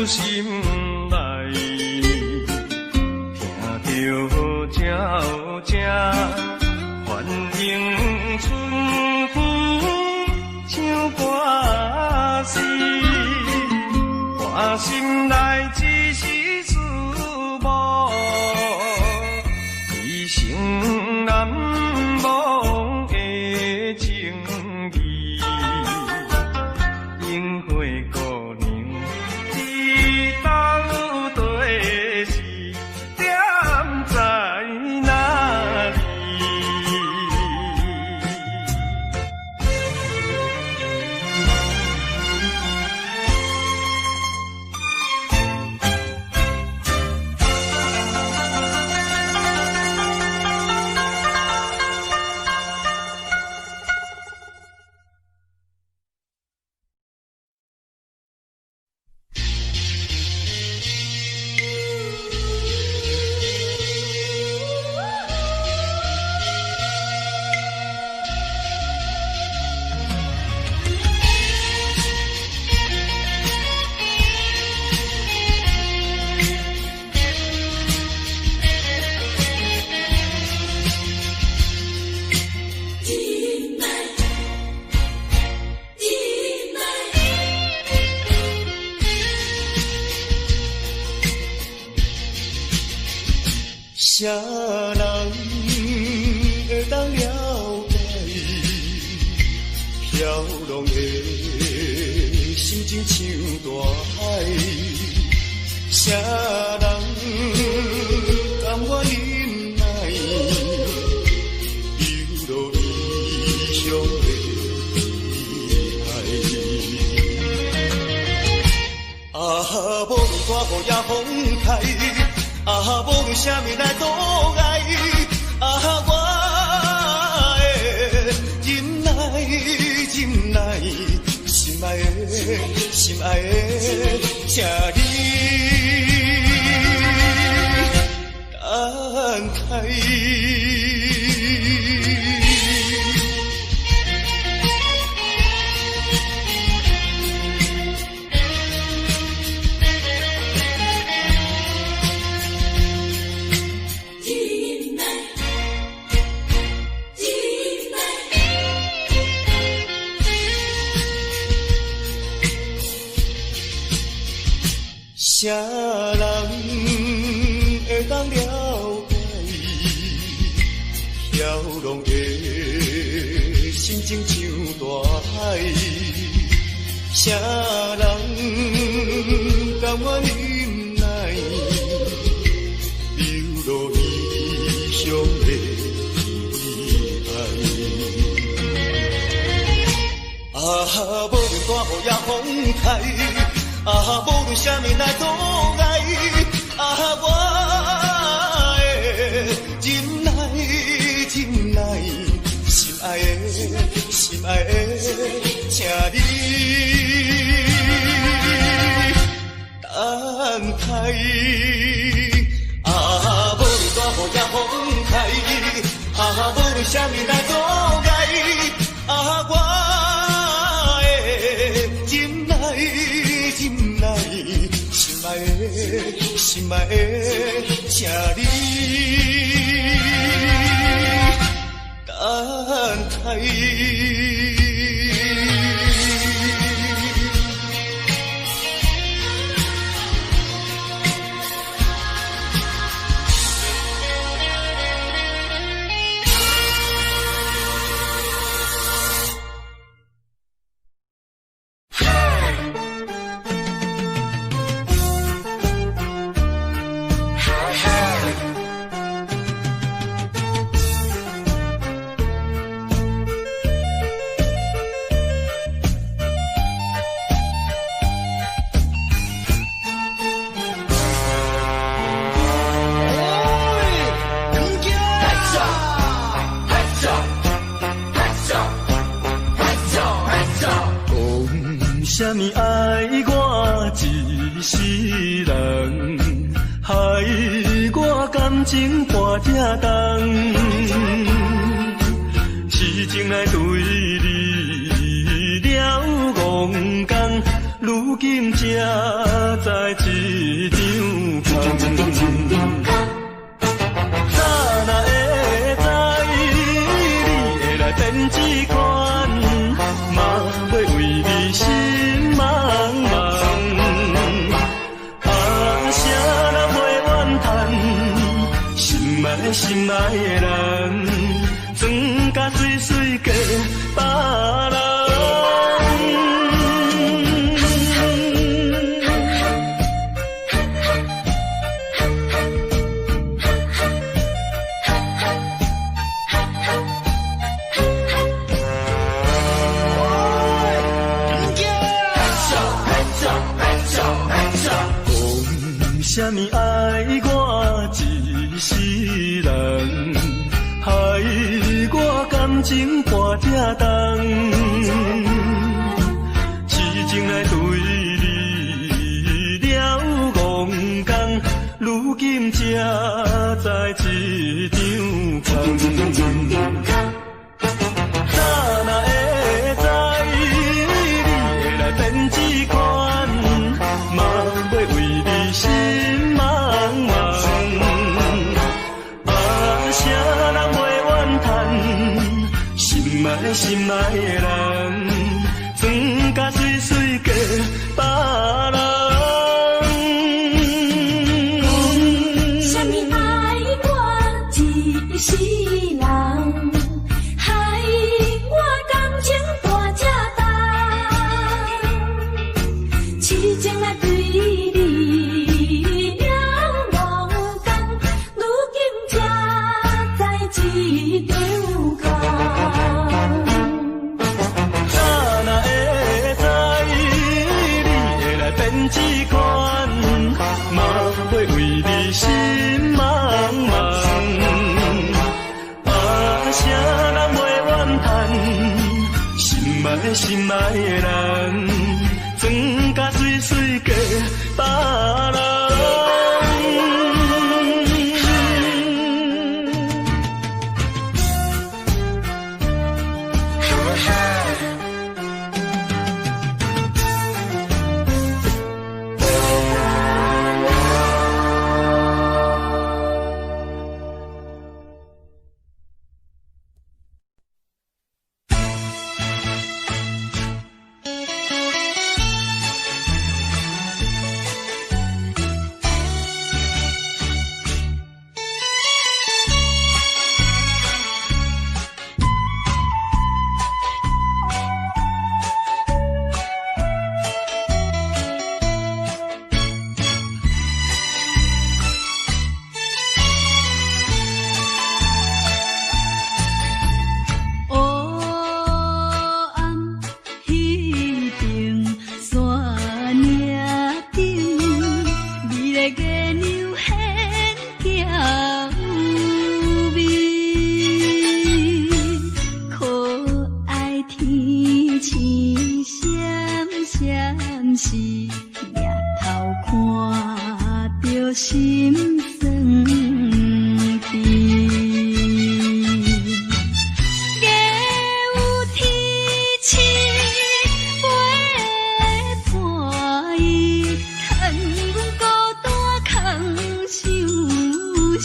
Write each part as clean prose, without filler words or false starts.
心內，聽著鳥聲，歡迎春天唱歌詩，我心內只是思慕，一生難忘的情義。櫻花姑娘，你到底是踮在哪裡？啥人會當了解飄浪的心情像大海？啥人甘願忍耐，流落異鄉的悲哀？啊，無論大雨也風開，啊，無論啥物來阻礙，啊，我會忍耐，忍耐，心愛的，心愛的，請你等待。啥人會當了解飄浪的心情像大海？啥人甘願忍耐，流落異鄉的悲哀？啊，無論大雨也風開，啊，無論啥物來阻礙，啊，我會忍耐，忍耐，心愛的，心愛的，請你等待。啊，無論大雨也風開，啊，無論啥物來阻礙，啊，我會忍耐，忍耐，心愛的，心愛的，請你等待。講啥物愛我一世人，害我感情跋這重，痴情來對你了戇工，如今才知影。一張空。早若會知你會來變這款，嘛欲為你心茫茫。啊，啥人袂怨嘆？心愛心愛的人，裝甲媠媠過別人。講啥物愛我一世人，害我感情跋這重，痴情來對你了戇工，如今才知一場空。早若會知你會來變這款，嘛欲為你心茫茫。啊，啥人袂怨嘆？心愛心愛的人，裝甲媠媠過別人。講啥物愛我一世人，害我感情跋這重，痴情來對你了戇工，如今才知一場空。早若會知你會來變這款，嘛欲為你心茫茫。啊，啥人袂怨嘆？心愛心愛的人，裝甲媠媠過別人。黑暗彼邊山嶺頂，美麗月娘顯嬌美，可愛天星閃閃是，抬頭看著心酸甜。月有天星陪伴伊，趁阮孤單空相思。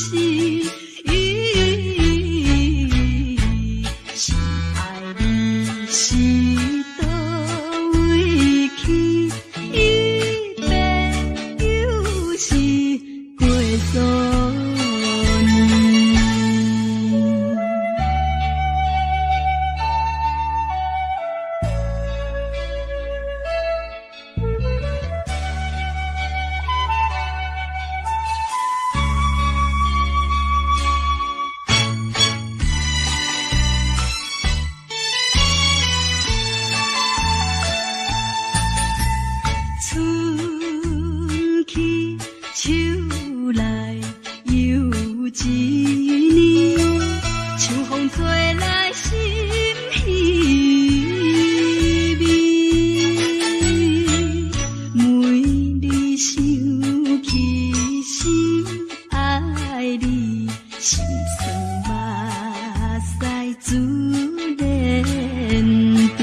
是愛你是佗位去，一別又是過數年。春去秋來又一年，秋風吹來心稀微，每日想起心愛你，心酸目屎珠連滴。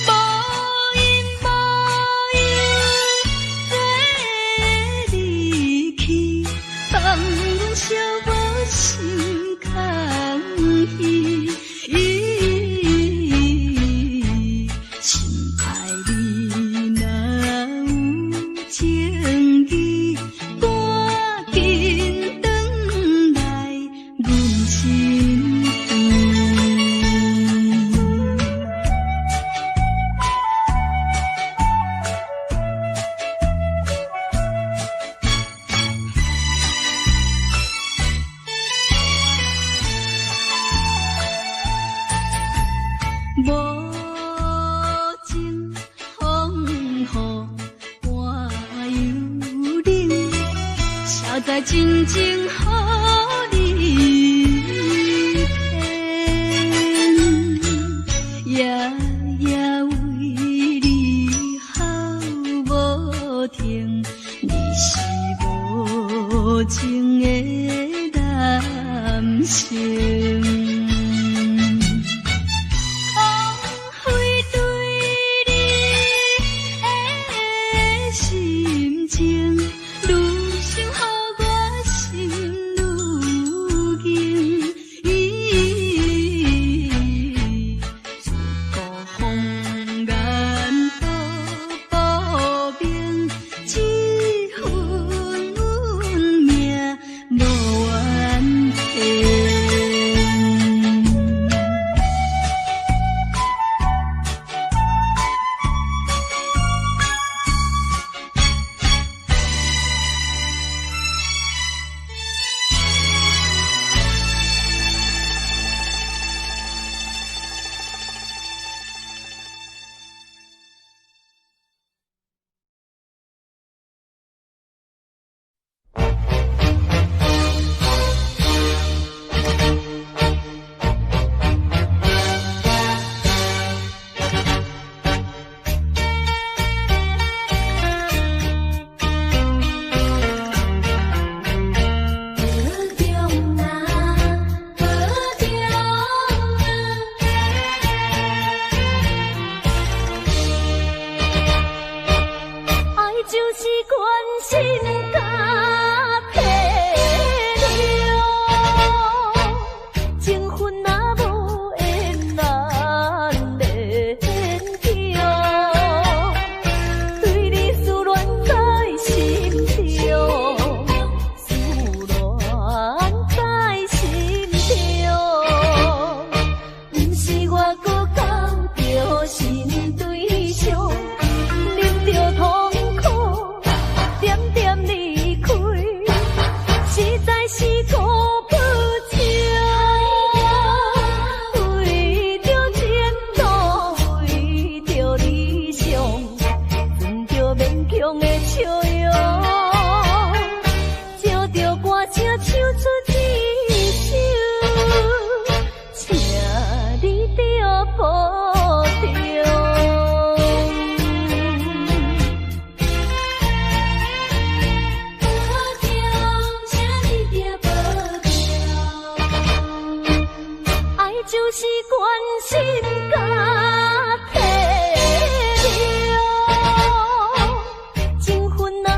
無因無來真情予你騙，夜夜為你哭無停，你是無情的男性。枉費對你的深情，愈想予我心愈緊。自古紅顏多薄命，這份運命無怨天。保重啊，保重啊！愛就是關心佮體諒，情分若無緣難勉強，對你思戀在心中，思戀在心中，毋是我閣交著新對象，忍著痛苦，點點離開，實在是辜負情。為著前途，為著理想，存著勉強的笑容，照著歌聲唱出一首，請你著保重。保重，請你著保重。愛就是關心佮體諒，情分若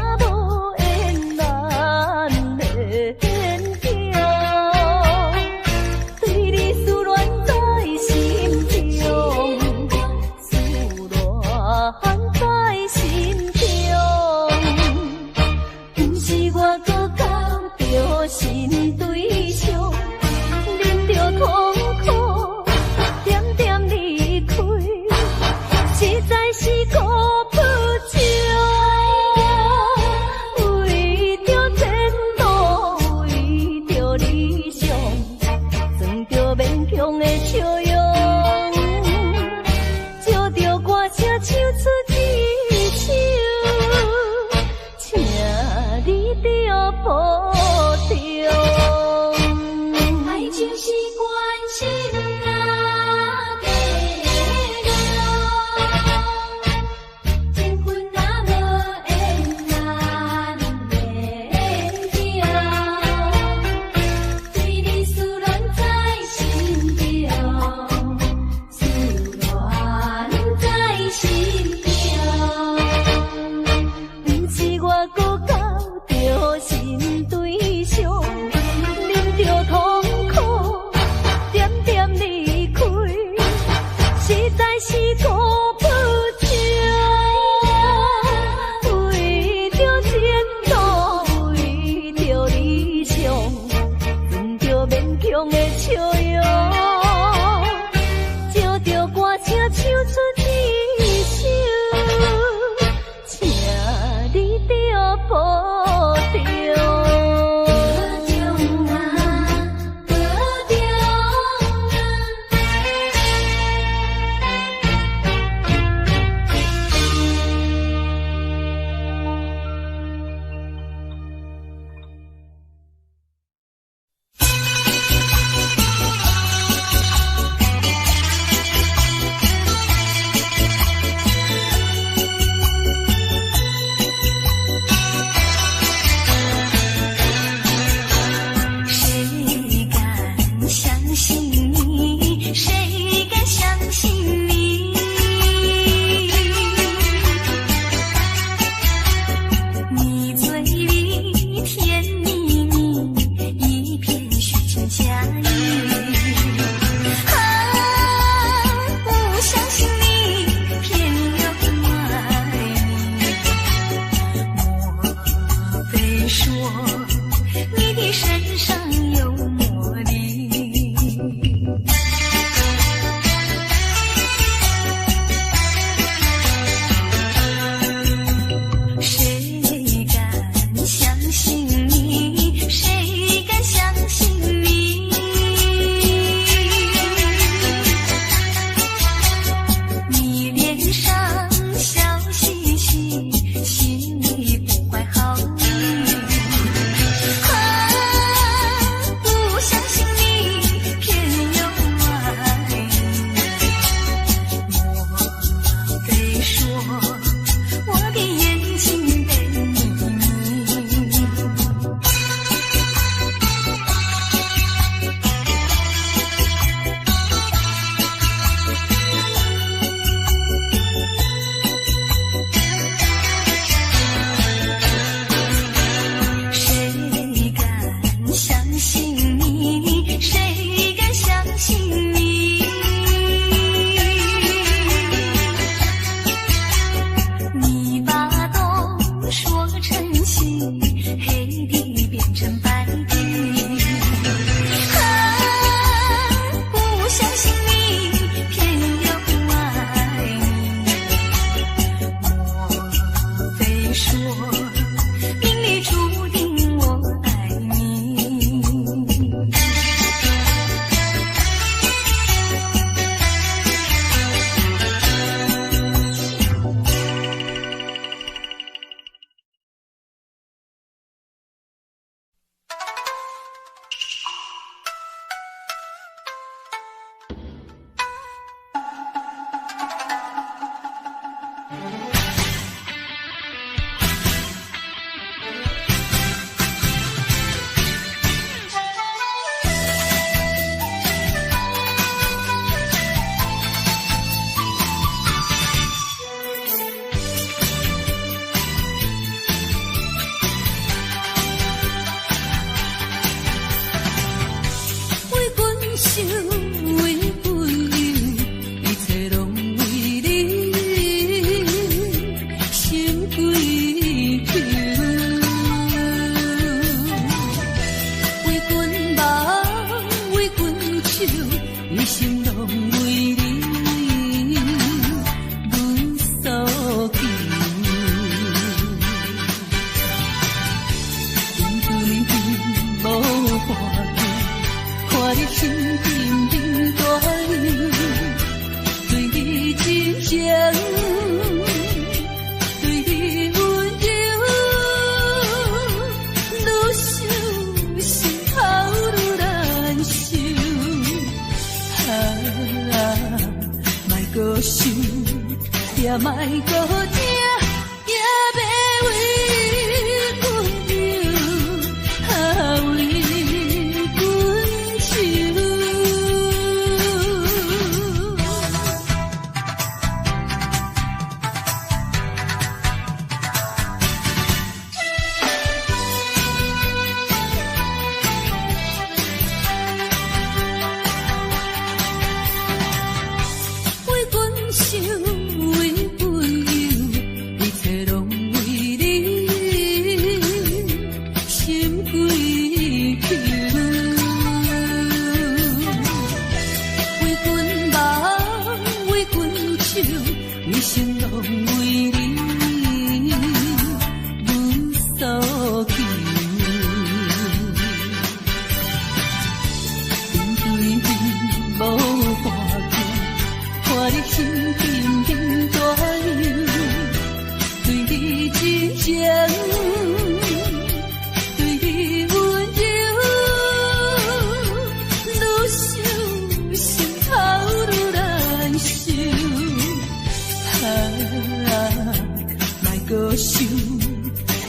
閣想，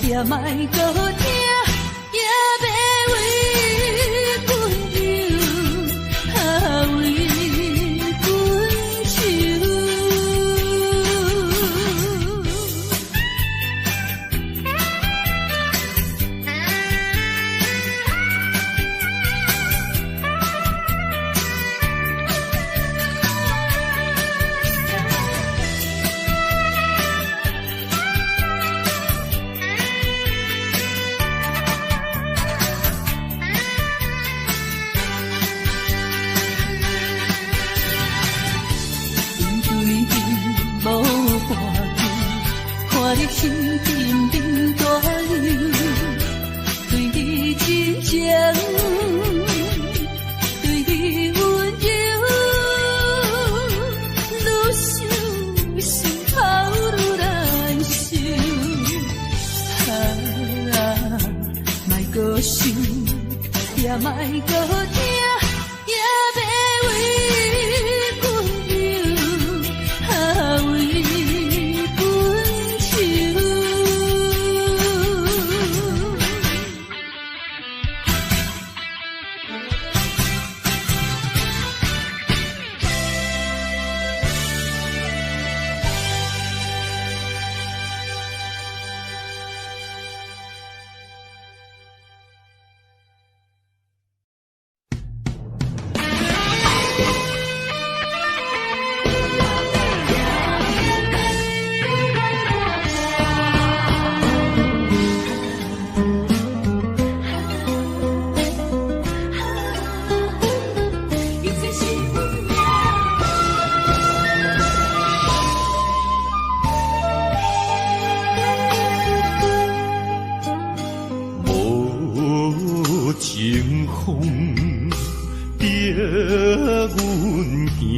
也莫閣聽，也欲為阮憂，啊為阮愁。阮對你無半句，看你心沉沉大憂，對你真情，對你溫柔，愈想心頭愈難受。啊，莫閣想，也莫閣聽，也欲為阮憂，啊為阮愁。一切是运命。無情風逼阮行，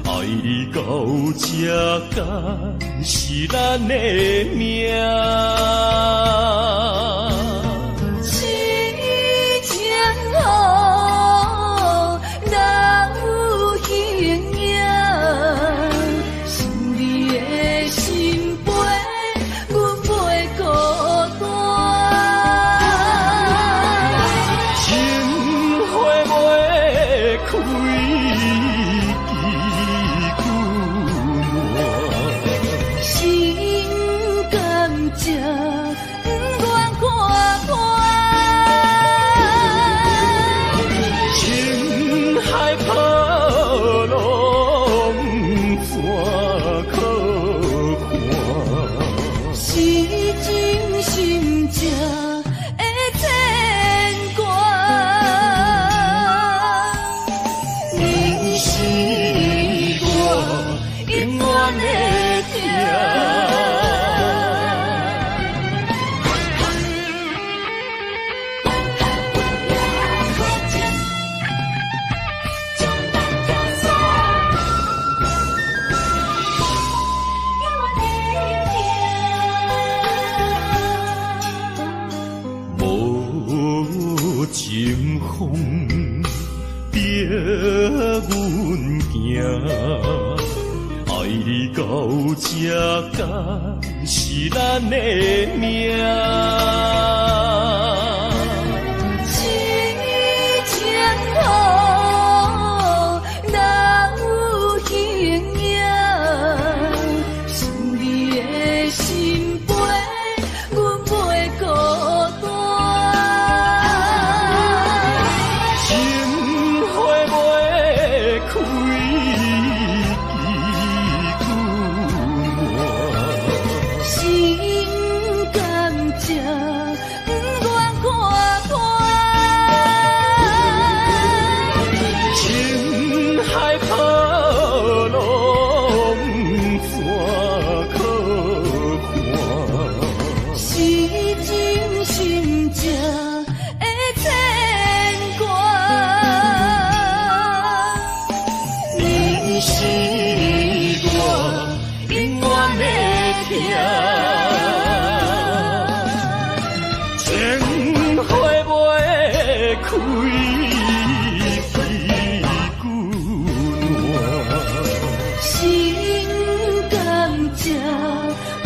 愛你到這敢是咱的命？痴情雨，哪有形影？想你的心飞，阮袂孤單。情花袂開幾久暖？心甘才不願看破。情海波浪怎可看？是真心才會牽掛。你是我永遠的疼。無情風逼阮行，愛你到這敢是咱的命？痴情雨，哪有形影？想你的心飞，阮袂孤單。情花袂開幾久暖？心甘才不願看破。情海波浪怎可看？是真心才會牽掛。你是我永遠的疼。情花袂開幾久暖？心甘才不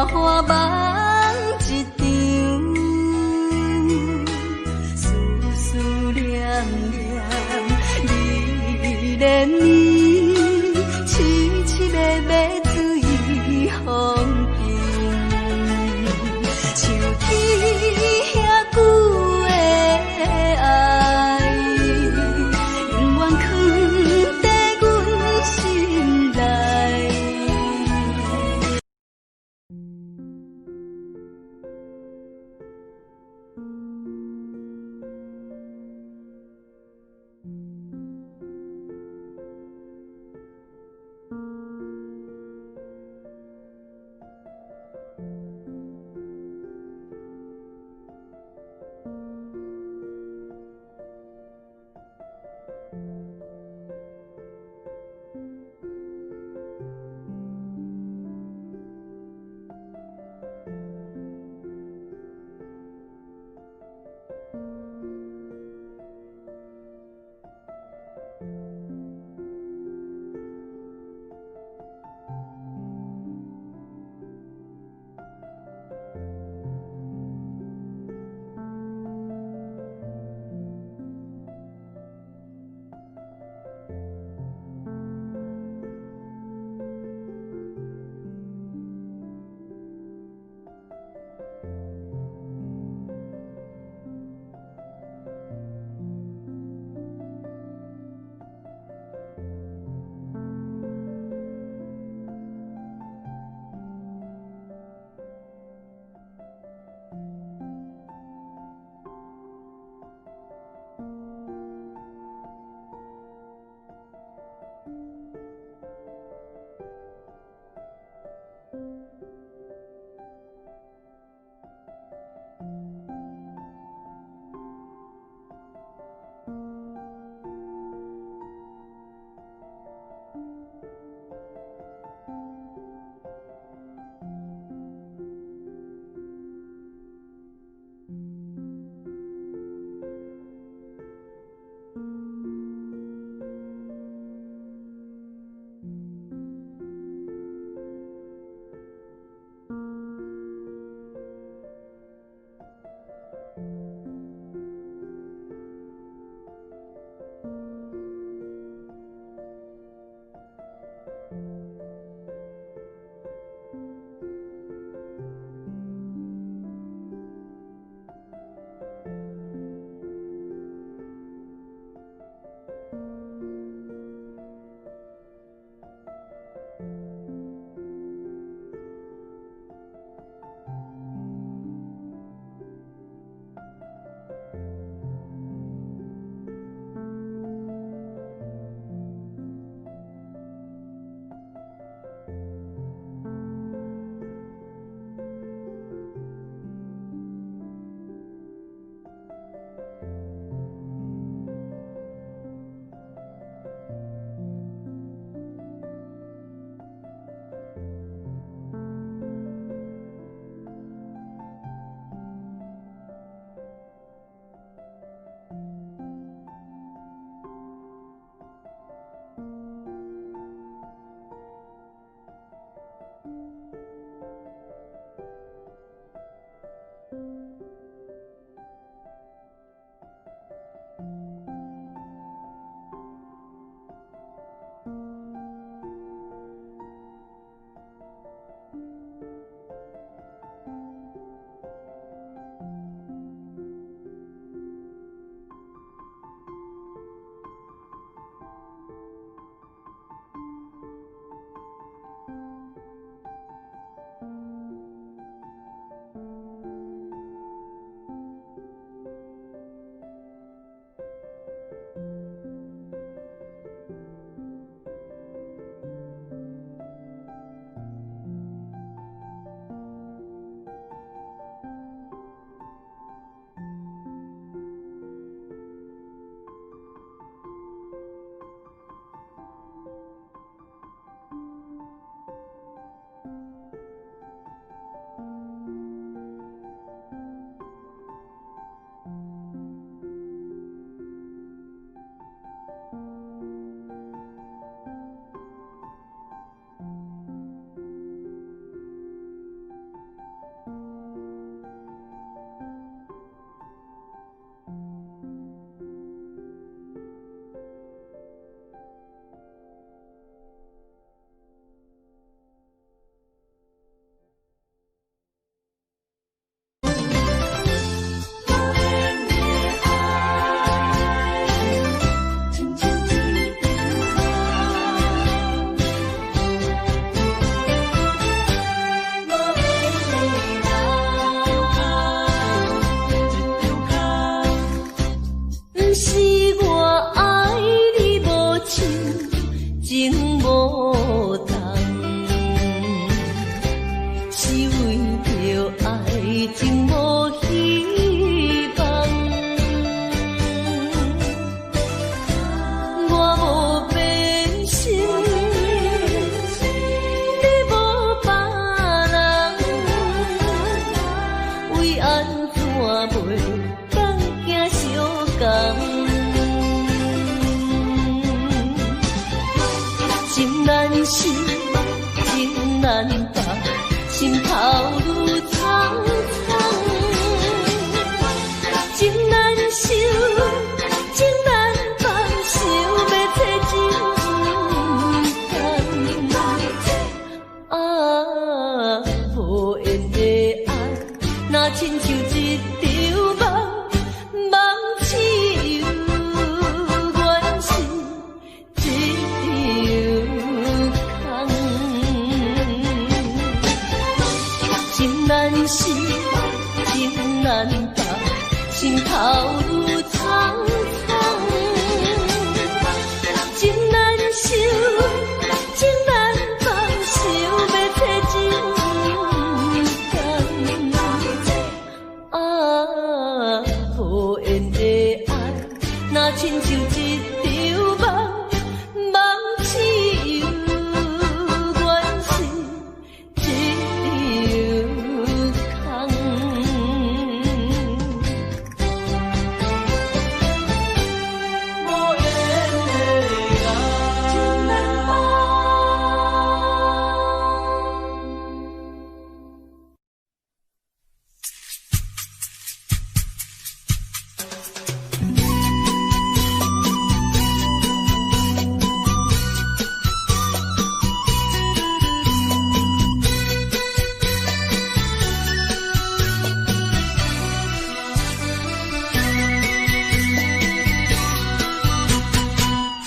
花夢一場，思思念念，你連綿，痴痴迷迷水風景，想起遐久的愛，永遠囥佇阮心內。情無希望。我無變心，你無別人，為按怎袂當行相仝？情難捨，情難放，心頭愈悖悖。情難收，情難放，想欲找真毋通。啊，無緣的愛，若親像一場夢，夢醒猶原是一場空。情難捨，情難放，心頭愈悖悖。情難收，情難放，想欲找真毋通。啊，無緣的愛，若親像一場夢，夢醒猶原是一場空。無緣的愛。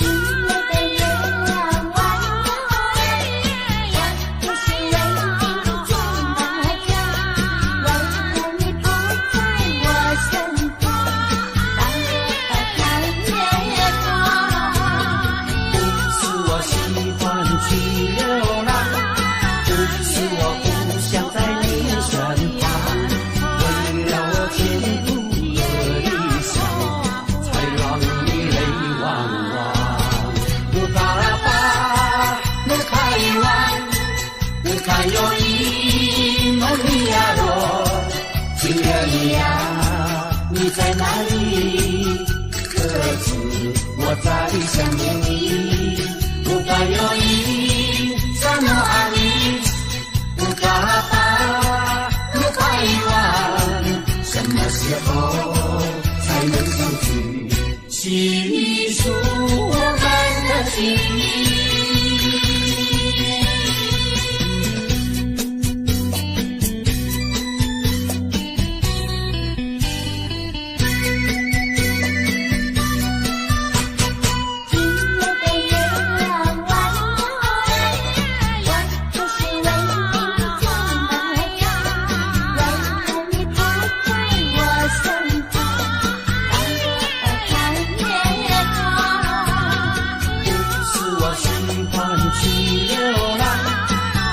今夜的月亮弯又圆，我就是为你做马甲，为何你不在我身旁？当我看月光。不是我喜歡去流浪，不是我不想在你身旁，為了我前途和理想，才讓你淚汪汪。烏卡拉巴，烏卡伊灣，烏卡尤伊蒙尼亞羅，情人呀，你在哪裡？可知我在想念你。烏卡尤伊，薩諾阿尼，烏卡巴，烏卡伊灣，什麼時候才能相聚？細數我們的情誼。今夜的月亮弯又圆，我就是為你做馬甲，為何你不在我身旁？當我看月光。不是我喜歡去流浪，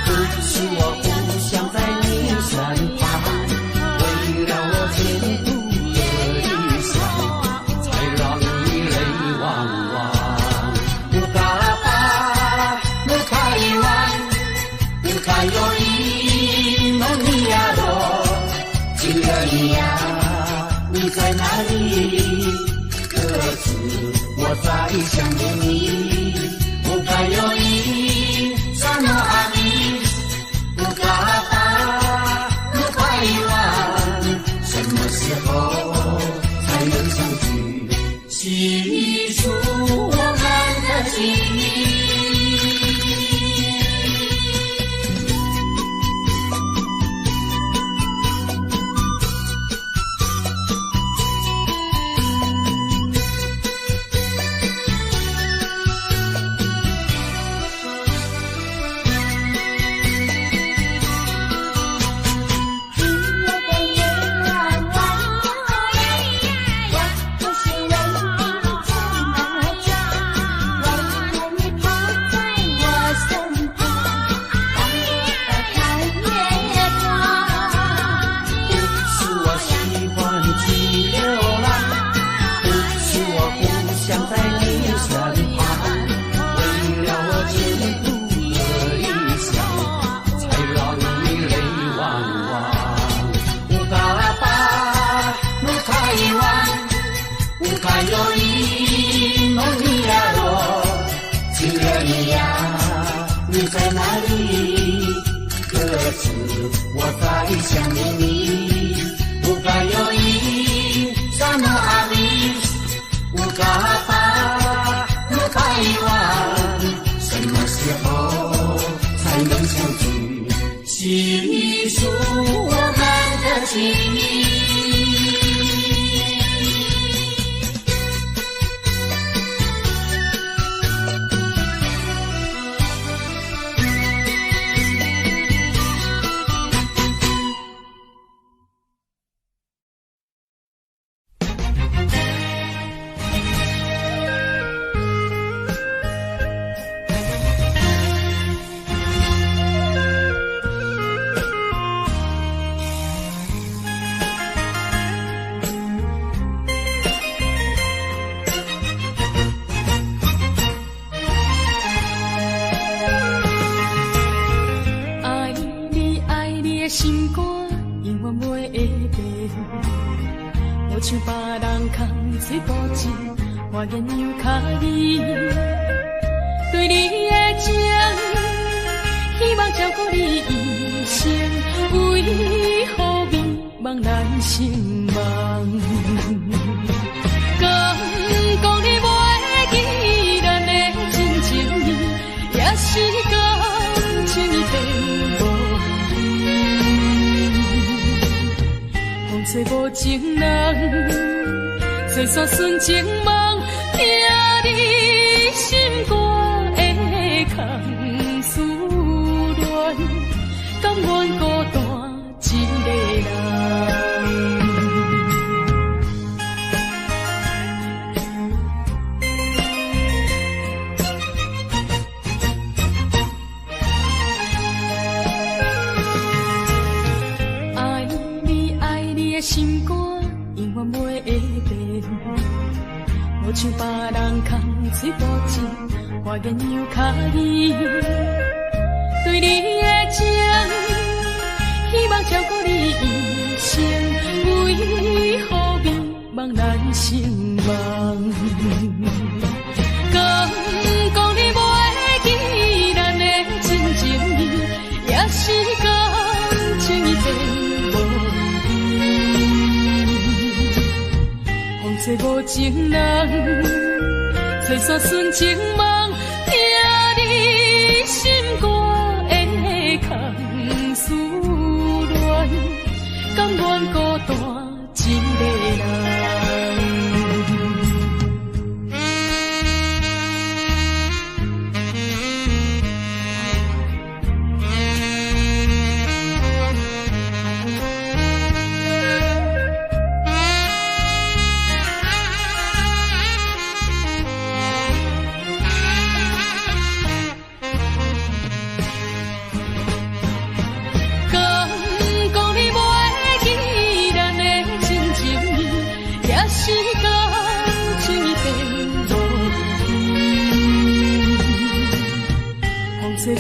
不是我不想在你身旁，為了我前途和理想，才讓你淚汪汪。烏卡拉巴，烏卡伊灣，烏卡尤伊蒙尼亞羅，情人呀，你在哪裡？可知我在想念你。烏卡尤伊，薩諾阿尼，烏卡巴，烏卡伊灣，什麼時候才能相聚？細數我們的情誼。今有伊梦里呀罗，情人呀，你在哪裡？可知我在想念你。有加有伊，薩諾阿米，有加巴努台灣，什麼時候才能相聚？細數我們的情誼。我愿有脚印，对你的情，希望照顾你一生，为何美梦难成梦？敢讲你袂记咱的真情意，也是感情已变无味。风吹无情人，做煞纯情梦。疼你心肝的空思恋，甘愿孤单一个人。爱你爱你的心肝，永远袂会变。无像别人空嘴保证，我愿有脚印。对你的情，希望照顾你一生，为何美梦难成梦？敢讲你袂记咱的真情意，也是感情已变无味。风吹无情人，做煞纯情梦，疼你心肝的空思恋，甘愿孤单一个人。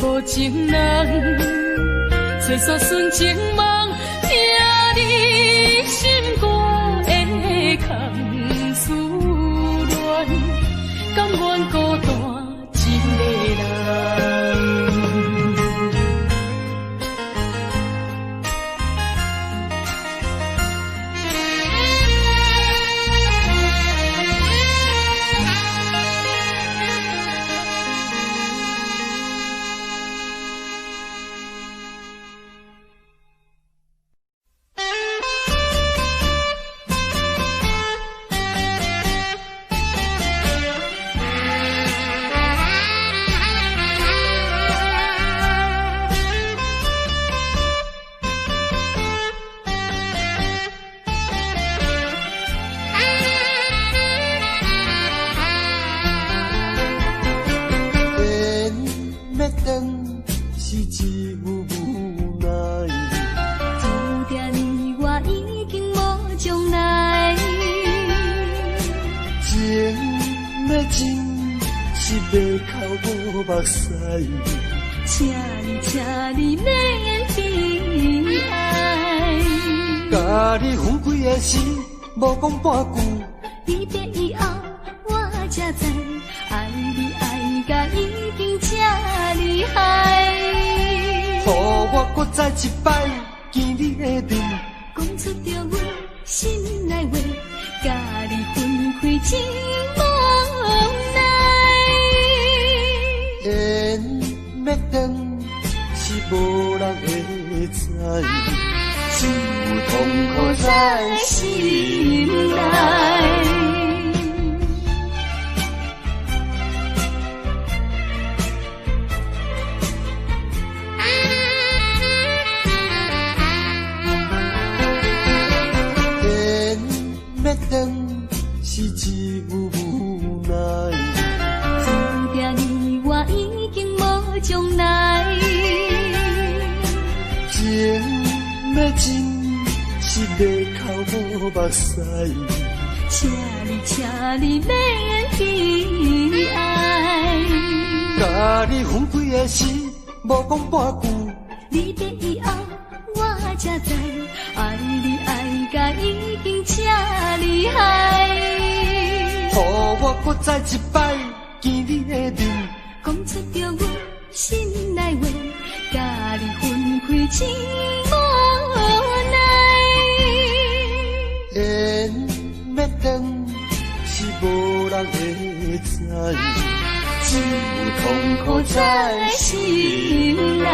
无情人，做煞纯情梦，疼你心肝的空思恋，甘愿孤单一个人。请你，请你免悲哀。佮你分开的时，无讲半句。离别以后，才知，愛你愛甲已經這厲害。予我閣再一擺見你的面，講出著阮心內話，佮你分開真無奈。緣欲斷是無人會知，只有痛苦在心內。緣欲斷是只有無奈，注定你我已經無將來。情欲真是淚哭無目屎。請你，請你免悲哀。佮你分開的時，無講半句。離別以後，我才知，愛你愛甲已經這厲害。予我閣再一擺見你的面，講出著阮心內話，佮你分開真無奈。緣欲斷是無人會知，只有痛苦在心內。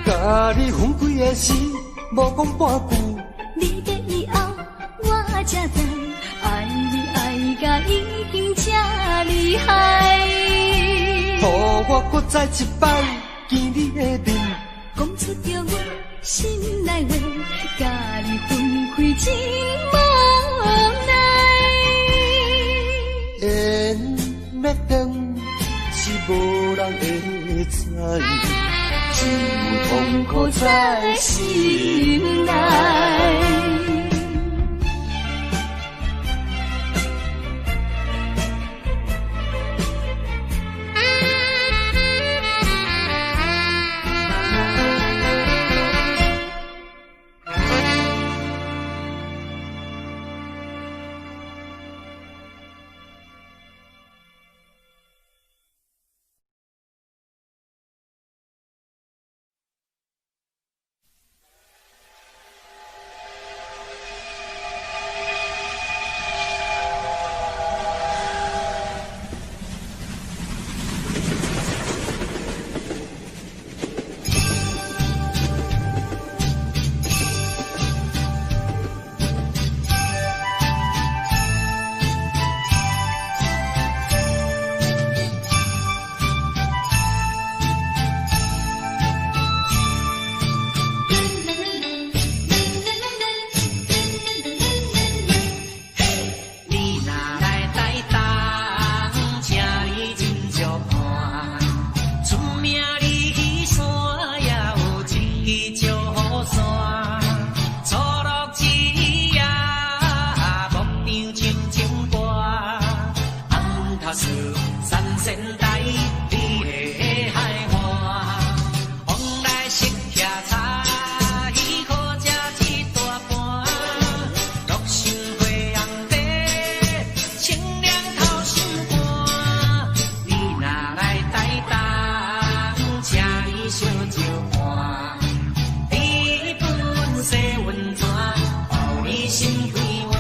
佮你分開的時，無講半句。離別以後，我才知，愛你愛甲已經這厲害。予我閣再一擺見你的面，講出著阮心內話，佮你分開真無奈。緣欲斷是無人會知，只有痛苦在心內。你若來台東，請你真足看，出名里山也有一支石虎山，错落一夜，牧場像清泉大，暗头说三仙台，你的海岸，往来食徛菜，好食这大盘，落心花红茶，清凉透心肝。你若來台東，請你小石伴，你本洗溫泉，予你心快活。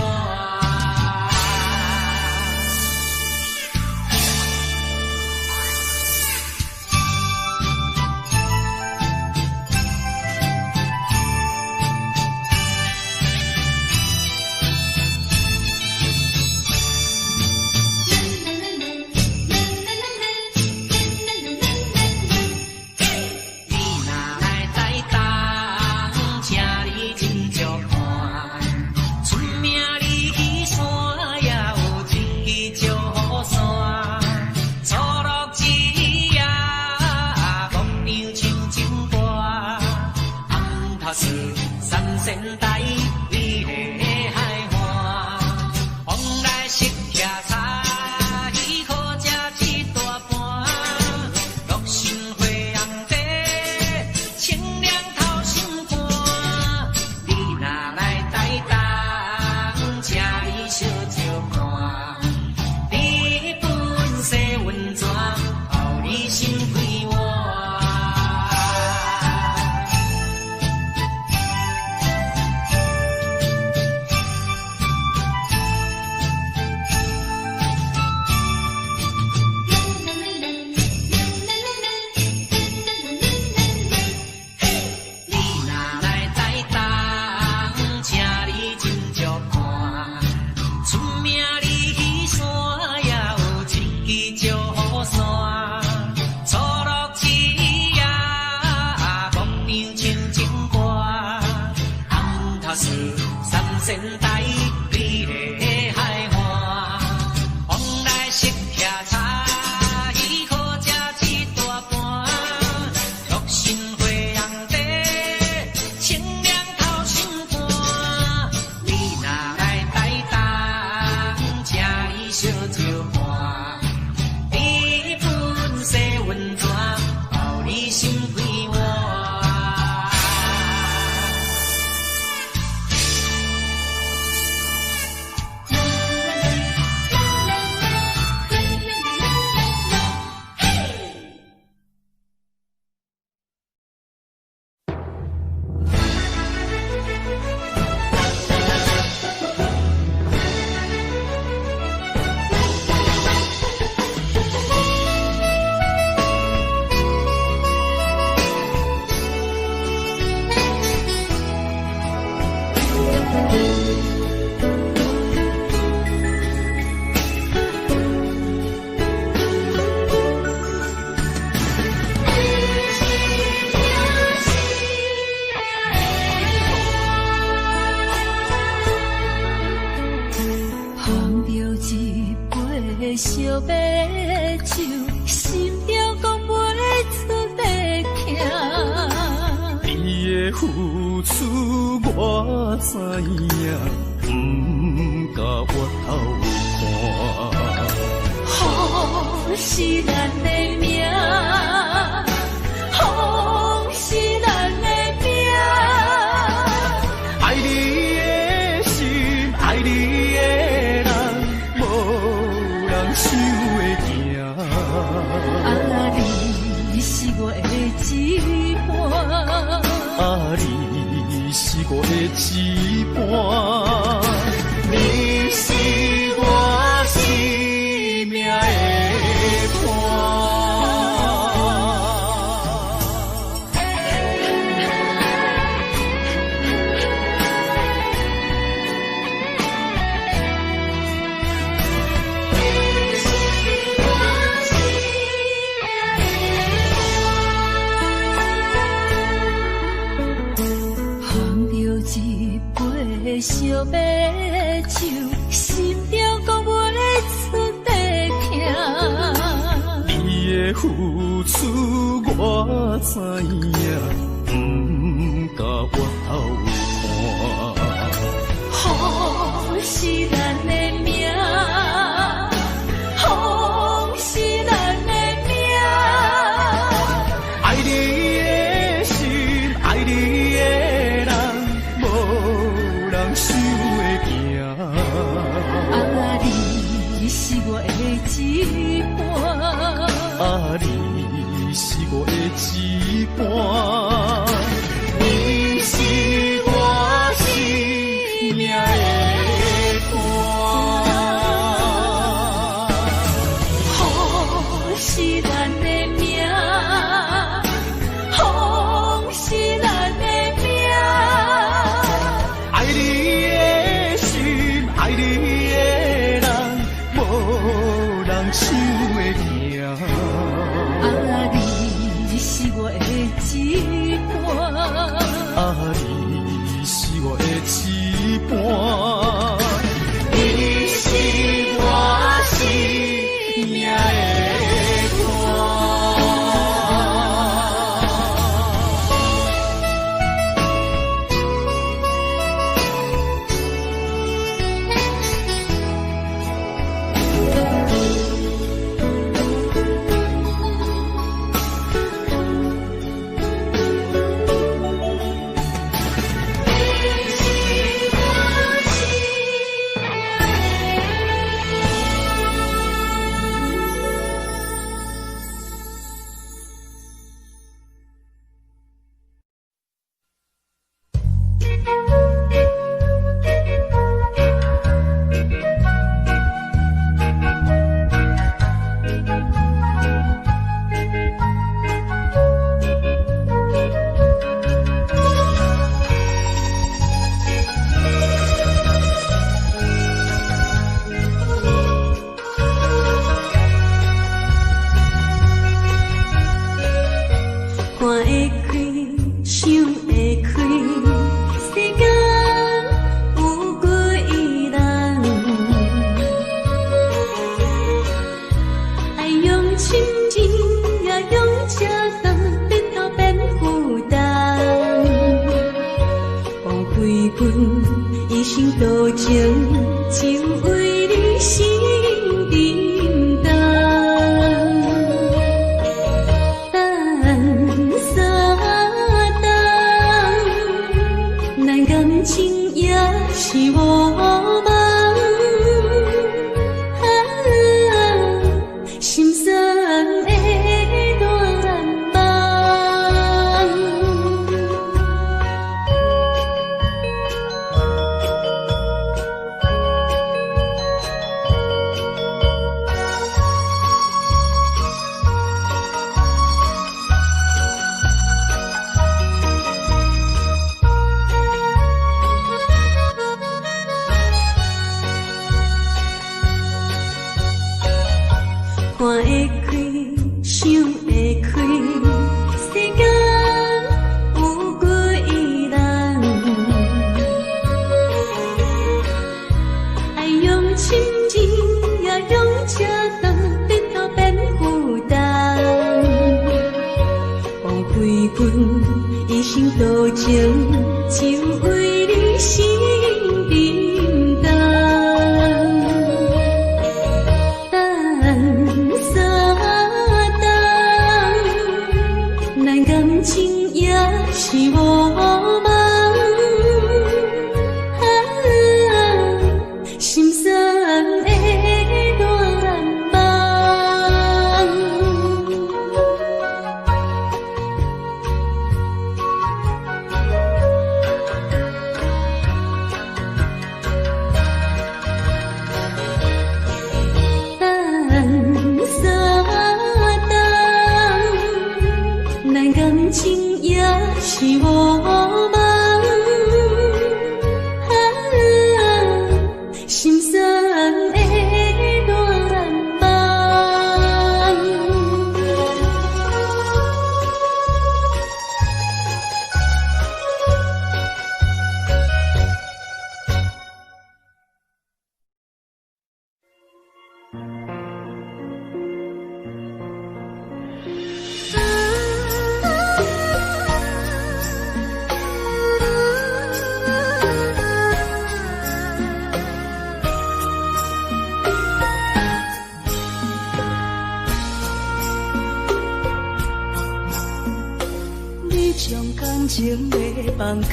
命里山也有一支石山，错落市啊，牧场像情歌，暗头是三仙台，美丽的海岸，往来食茶茶，伊好食一大盘，乐心花红茶，清凉透心肝。你若來台東，請你小招伴，甜噴洗溫泉，包你心快活。捧著一杯燒白酒，心中講袂出的疼。你的付出我知影，不敢回頭看。雨是咱的命，風是咱的命。愛你的心，愛你的人，無人想會贏。啊，你是我的一半，啊，你是我的一半，你是我生命的伴。捧著一杯燒白酒，心中講袂出的疼。你的付出我知影，不敢回頭看。雨是咱的命，風是咱的命。愛你的心，愛你的人，無人想會贏。啊，你是我的一半，啊，你是我的一半，你是我生命的伴。雨是咱的命，風是咱的命。愛你的心，愛你的人，無人想會贏。啊，你是我的一半，啊，你是我的一半，你是我生命的伴。你是我生。生多情，就為你心沉重。等三冬，咱感情也是無夢。啊，心酸的願望。看會開，想會開，世間有幾人？愛用深情，也用赤腸，日頭變負擔。枉費阮一生多情，就為你心沉重。等三冬，咱感情也是無夢。啊，心酸的願望。等三冬，咱感情也是無夢。啊，心酸的願望。你將感情的放空，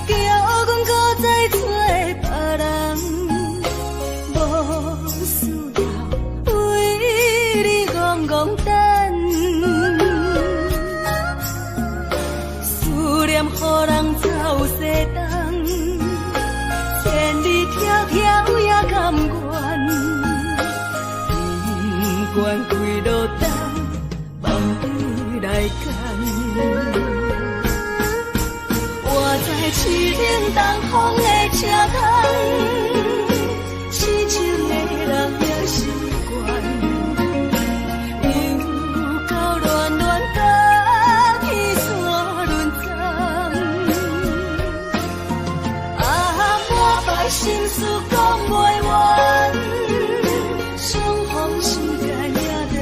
叫阮閣再找別人，無需要為你戇戇等，思念予人走西東，千里迢迢也甘願，不管幾落冬，放你來揀。我知凄冷東風的車窗，痴情的人也習慣，又到暖暖甲天山轮转。啊，满腹心事講袂完，相逢時間也袂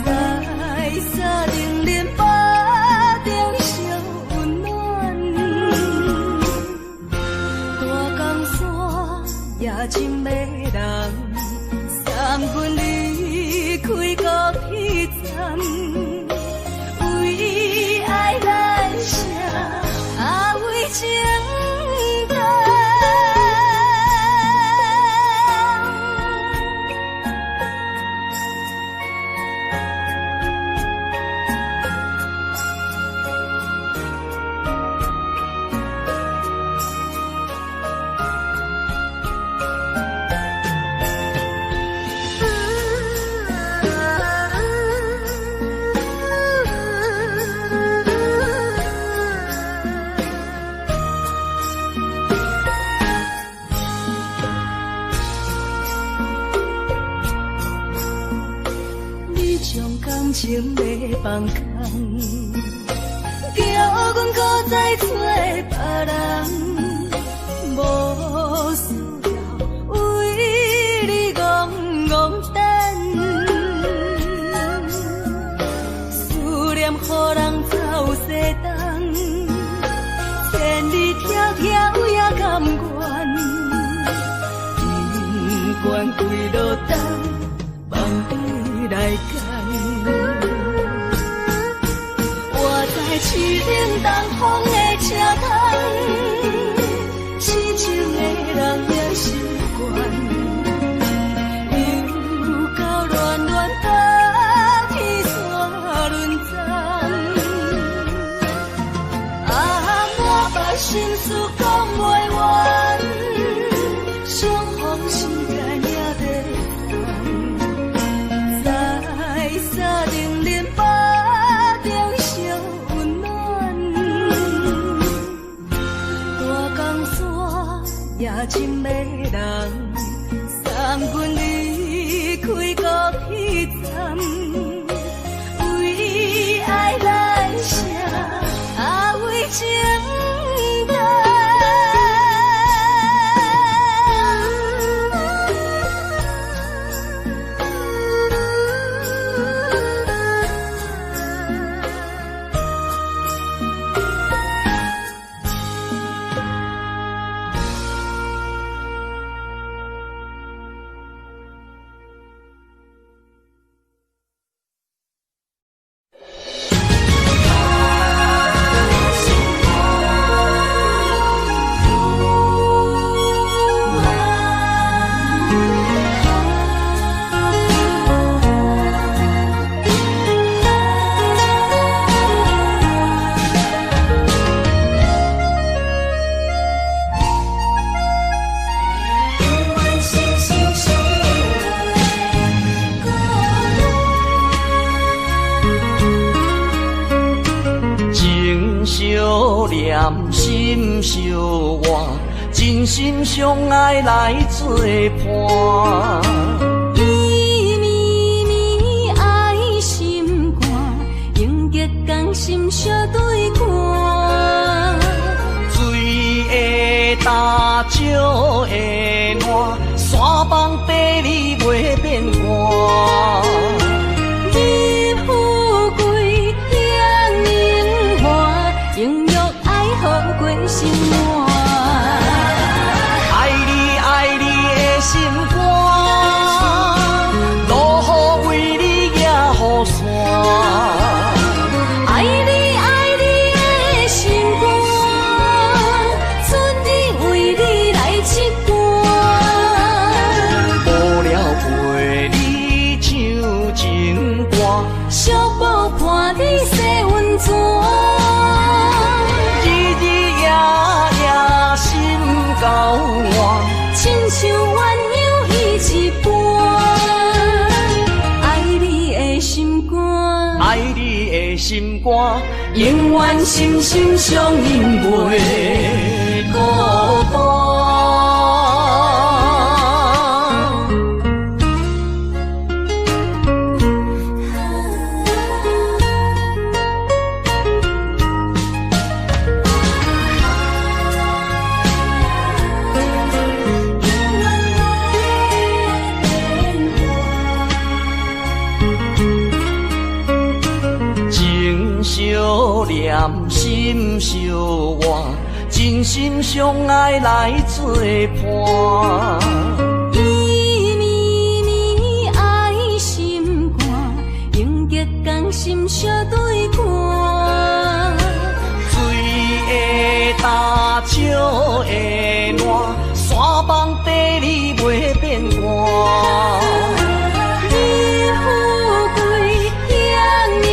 長，在三零零八中相溫暖。大江山也情迷人，送阮離開高鐵站，為愛難捨，啊為情難。你將感情的放空，叫阮閣再找別人，無需要為你戇戇等，思念予人走西東，千开路灯，放你来拣。我在市顶东风的车窗，痴情的人也习惯，又到恋恋北天山轮转。啊，我把心事讲袂完，相逢时间也短暂，在三零零八中相温暖。大江山也真迷人，送阮离开高铁站，为爱来写，啊为情等。情相念，心相换，真心相爱来作伴。绵绵绵爱心肝，永结同心相对看。水会干，石会烂，山崩地裂袂变卦。日富贵，享荣华，永浴爱好过生活。爱你爱你的心肝，落雨为你举雨伞。爱你爱你的心肝，春日为你来拭干。无聊陪你唱情歌，惜宝伴你洗温泉。日日夜夜心交换，亲像鸳鸯彼一般。爱你的心肝，爱你的心肝，永远心心相印袂孤单。情相念，心相换，真心相爱来作伴。绵绵绵爱心肝，永结同心相对看。水会干，石会烂，山崩地裂袂变卦。日富贵，享荣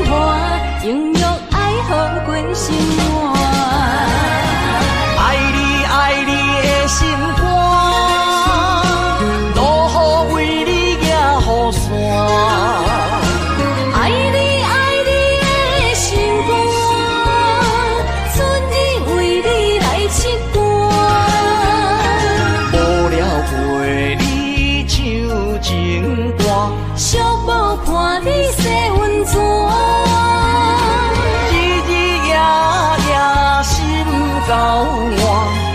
华，永浴爱好过生活。爱你爱你的心肝，落雨为你举雨伞。爱你爱你的心肝，春日为你来拭干。无聊陪你唱情歌，惜宝伴你洗温泉。日日夜夜心交换，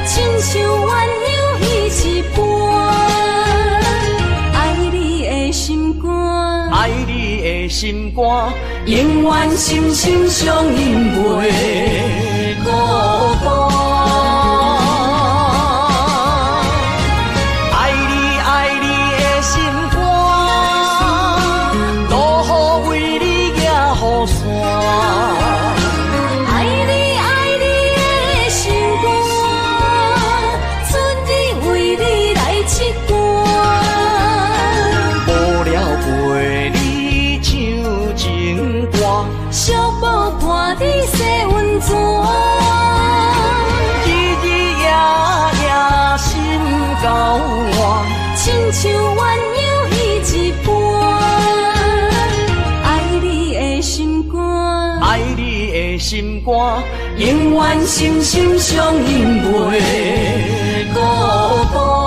亲像鸳鸯彼一般。爱你的心肝，爱你的心肝，永远心心相印袂孤单。爱你爱你的心肝，永遠心心相印袂孤單。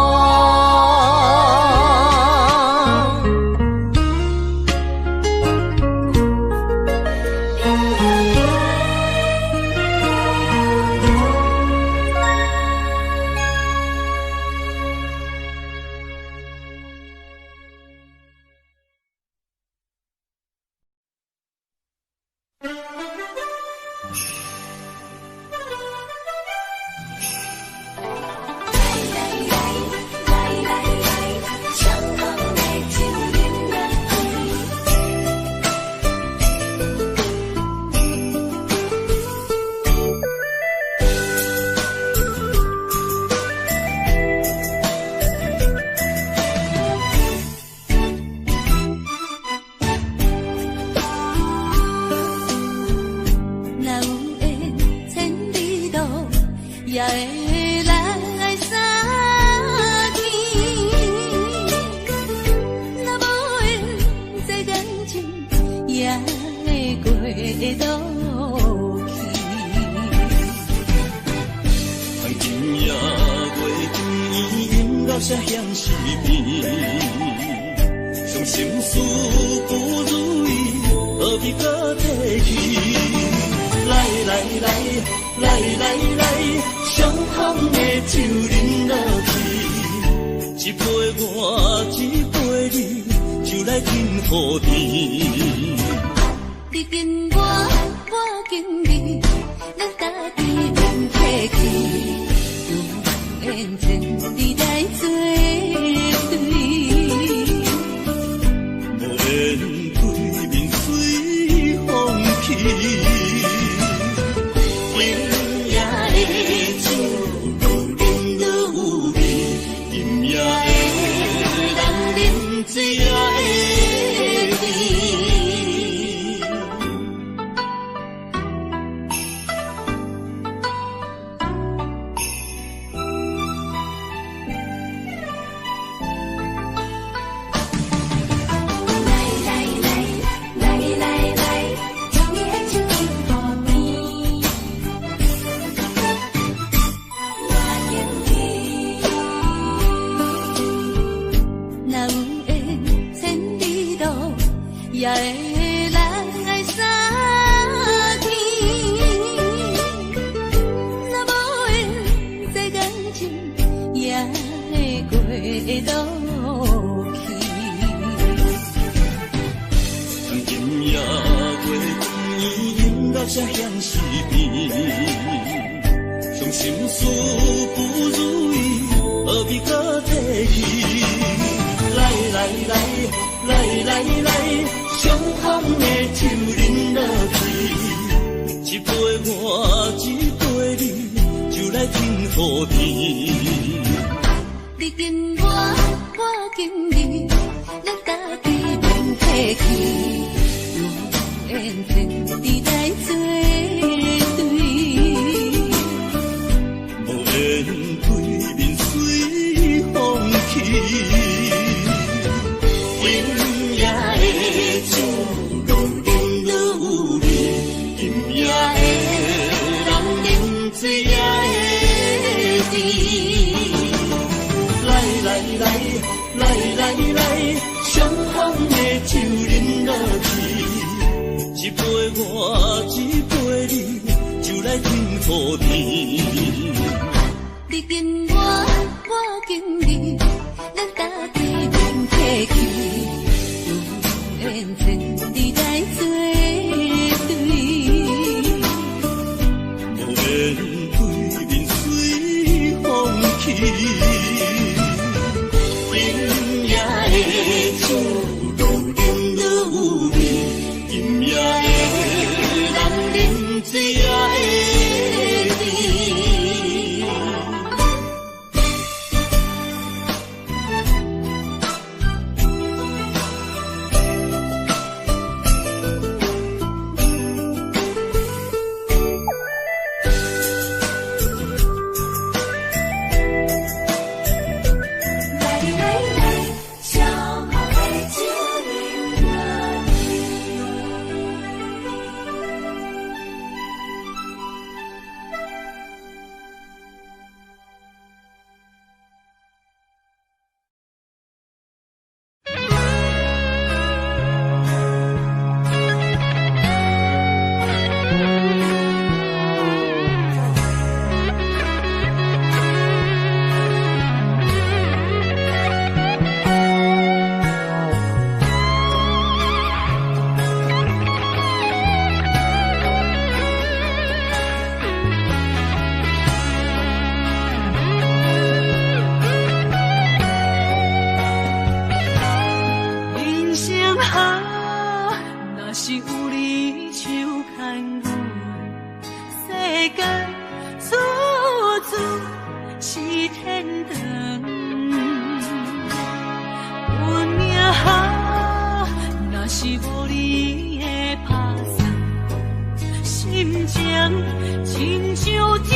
親像天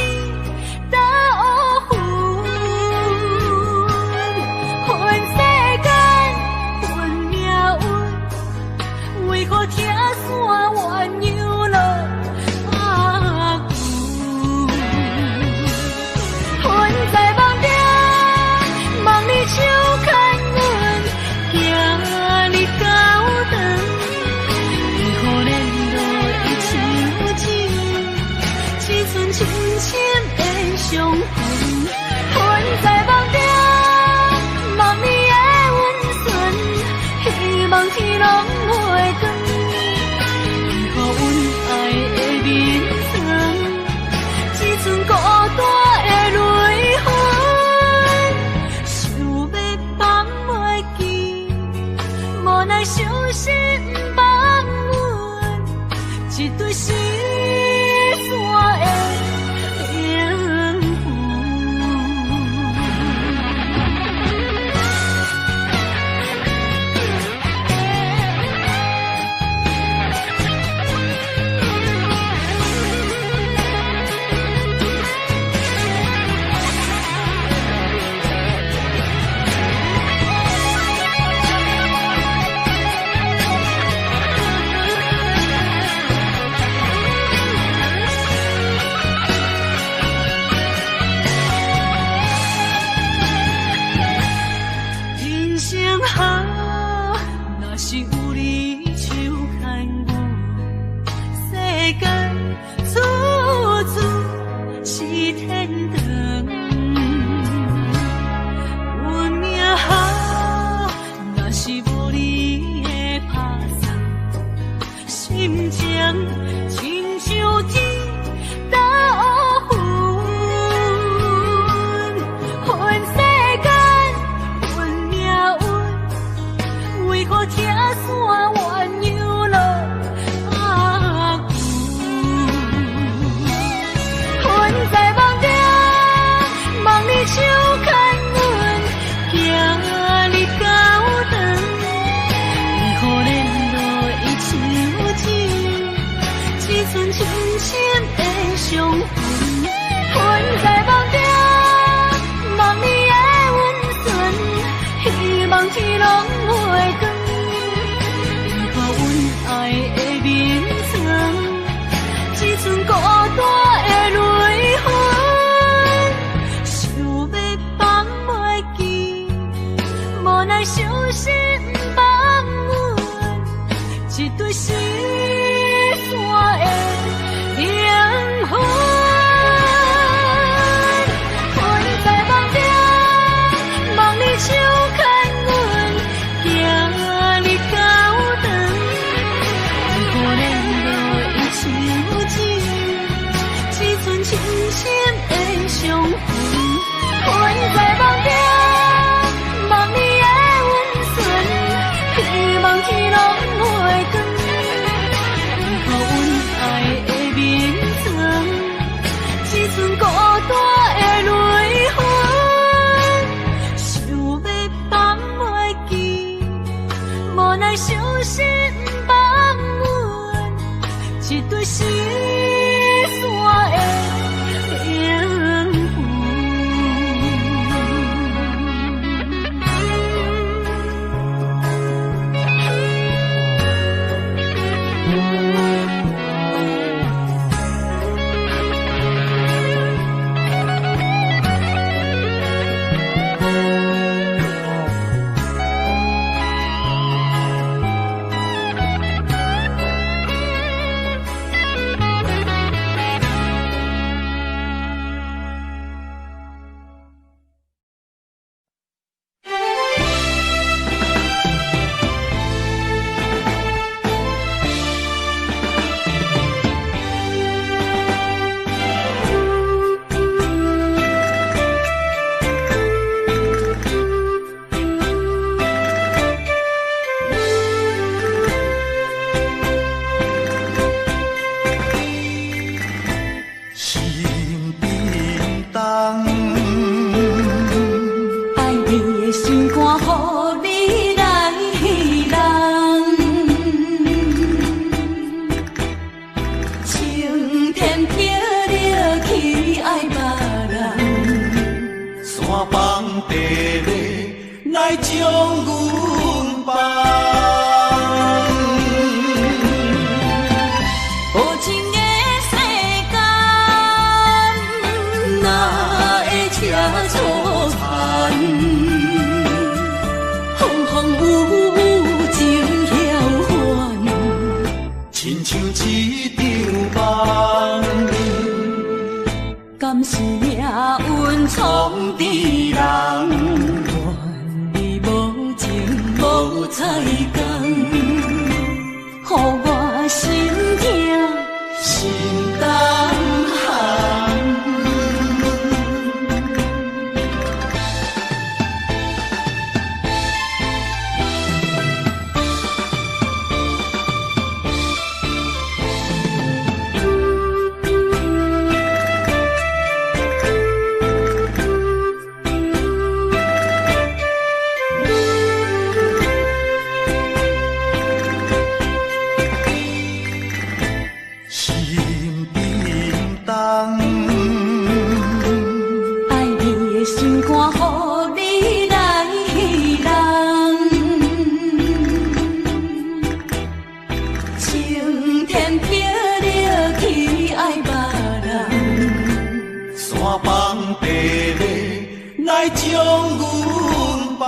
斗雲。恨世間，恨命運，為何拆散鴛鴦落拍久？魂在夢中，望你手牽阮，行日到長。為何連落一樹枝，一寸深深的傷痕？魂在夢中，望你的溫存，希望天攏袂斷。為何阮愛的眠床，只剩孤單的淚痕？想欲放袂記，無奈傷心放阮，一對失散的靈魂。人生好，若是有你手牽阮，世間處處是天堂。運命好，若是無你的拍算，心情親像天斗雲。恨世間，恨命運，為何拆散鴛鴦落拍久？魂在夢中，望你手牽阮，行日到長。為何連落一樹枝，只剩深深的傷痕？魂在夢中，望你的溫存，希望天攏袂斷。為何阮愛的眠床，只剩孤單的淚痕？想欲放袂記，無奈傷心放阮，一對失散的靈魂。魂在夢中，望你手牽阮，行日到長。為何連落一樹枝，只剩深深的傷痕？魂在夢中，望你的溫存，希望天攏袂斷。為何阮愛的眠床，只剩孤單的淚痕？想欲放袂記，無奈傷心放阮，一對失散的靈魂。心震動。愛你的心肝，予你來弄。晴天霹來將阮放。無情的世間，哪會這粗殘？風風雨雨情曉還，親像一場夢。敢是命運創治人？怨你無情無彩工，予我心疼心重寒。心沉重，愛你的心肝，予你來弄。青天白日去愛別人，山崩地裂來將阮放。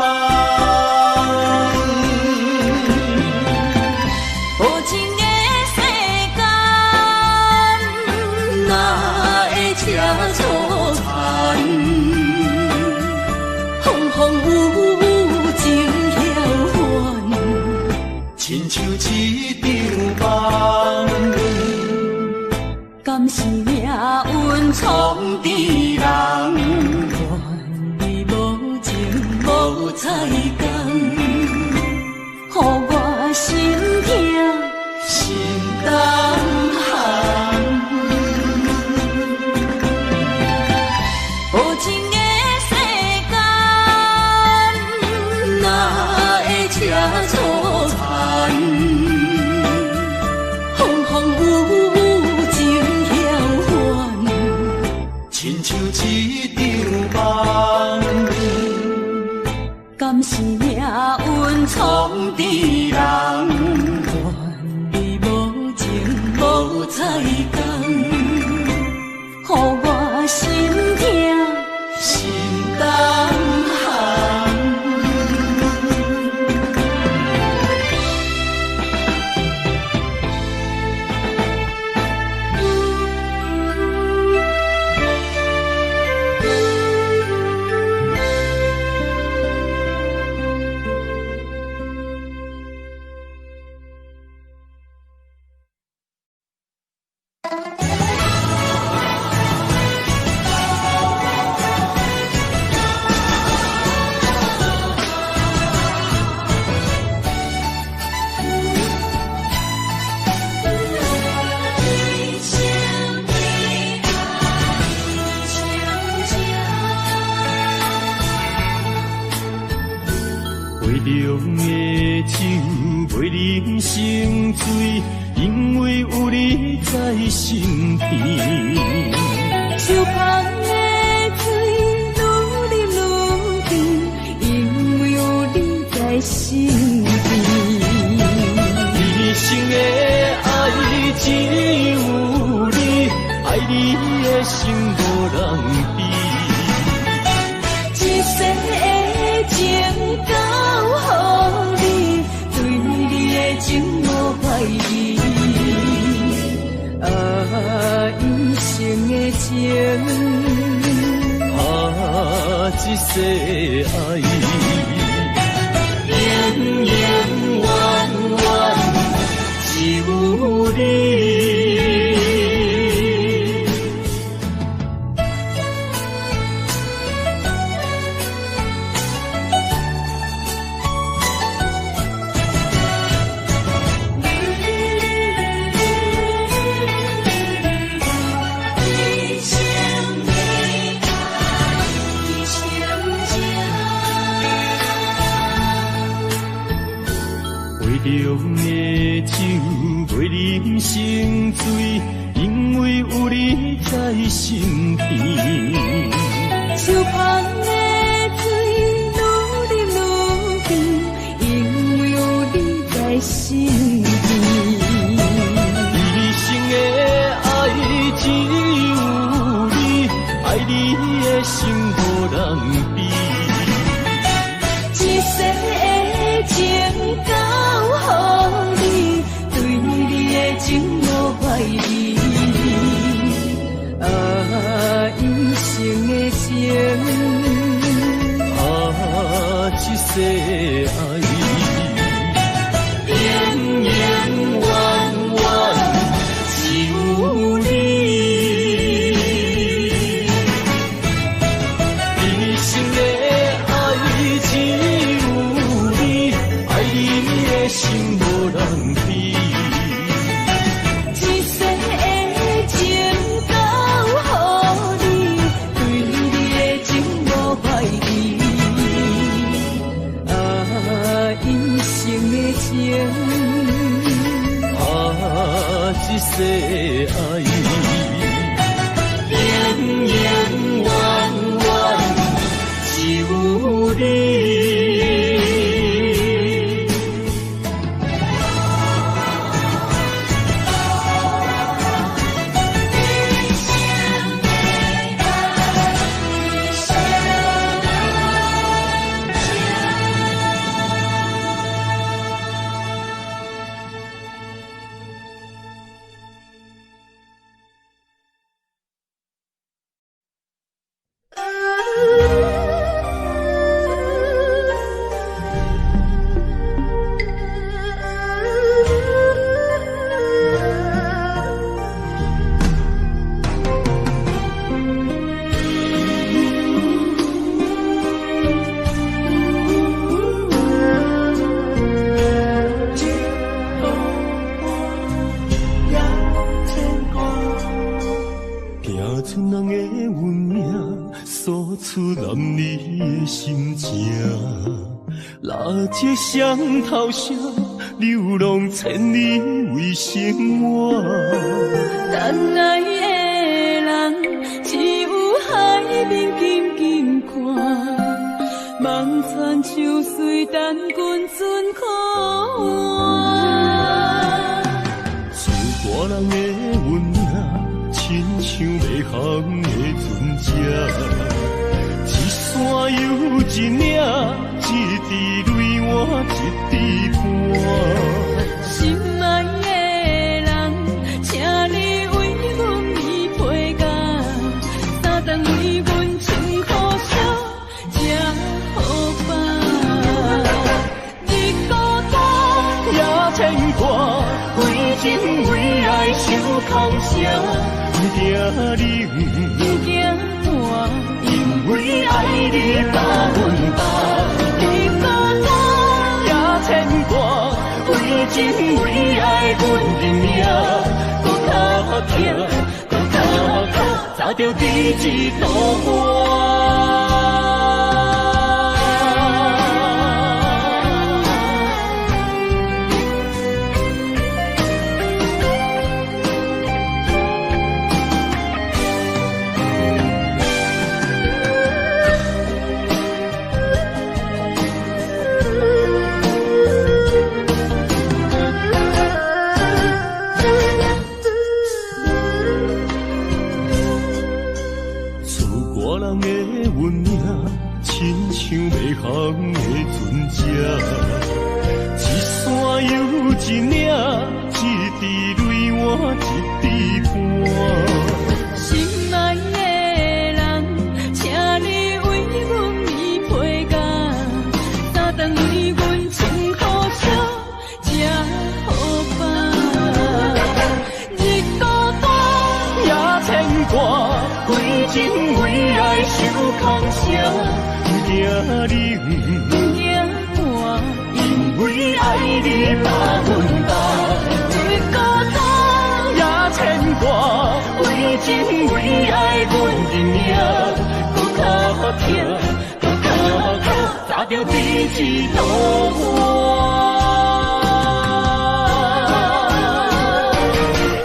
無情的世間，哪會這粗殘？風風雨雨情曉還，親像一場夢。敢是命運創創治人，怨你無情無彩工，予我心疼心重寒。無情的世間，哪會這粗殘？風風雨雨情曉還，親像一場夢。敢是命運創創治人，怨你無情無彩工，予我心疼心重寒。杯中的酒袂啉成醉，因為有你在身邊。手捧的水愈啉愈甜，因為有你在身邊。一生的愛只有你，愛你的心無人比。一世的情交予你，對你的情無懷疑。啊，一生的情，啊，這世愛，永永遠遠只有你。一生的愛，一生情。杯中的酒袂啉成醉，因為有你在身邊。手捧的水愈啉愈一世愛。永永遠遠只有你，一生的愛只有你，愛你的心無人比。一世的情交予你，對你的情無懷疑。啊，一生的情，啊，一世愛，永永遠遠只有你。拼出人的运命，说出男兒的心情。蠟燭雙頭聲，流浪千里為生活。等愛的人，只有海面緊緊看，望船像隨等阮船靠岸。自歌人的運命，親像袂航的船隻，一山又一嶺，一滴淚換一滴汗。心愛的人，請你為阮棉被蓋，三頓為阮穿好衫，才好放。你孤單也牽掛，為情為愛受空聲，不驚冷，不驚寒，因為愛你100%。你孤單也牽掛，為情為愛阮認命，閣較疼，閣較苦，早著佇這途岸。自歌人的運命，親像袂航的船隻，一山又一嶺，一滴淚換一滴汗。心愛的人，請你為阮棉被蓋，三頓為阮穿好衫，才好放。你孤單也牽掛，為情為愛受空聲，不驚冷，不驚寒，因為愛你100%。你孤單也牽掛，為情為愛阮認命，閣較疼，閣較苦，早著佇這途岸。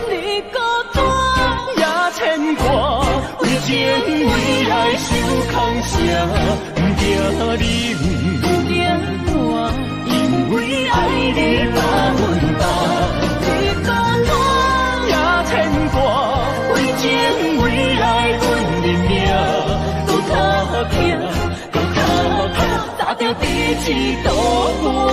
你孤單也牽掛，為情為愛受空聲，不驚冷，不驚寒，因為愛你100%。你孤單也牽掛，為情為愛阮認命，閣較疼，閣較苦，早著佇這途岸。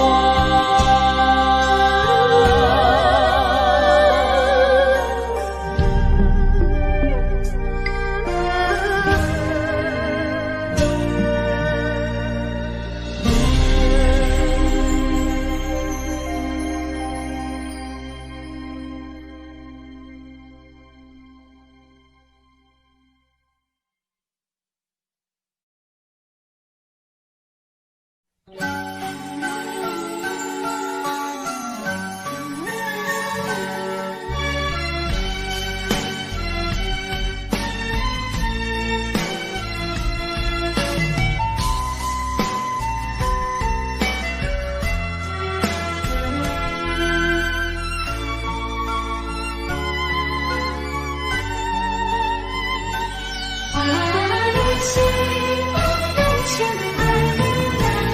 你是我用心爱的人。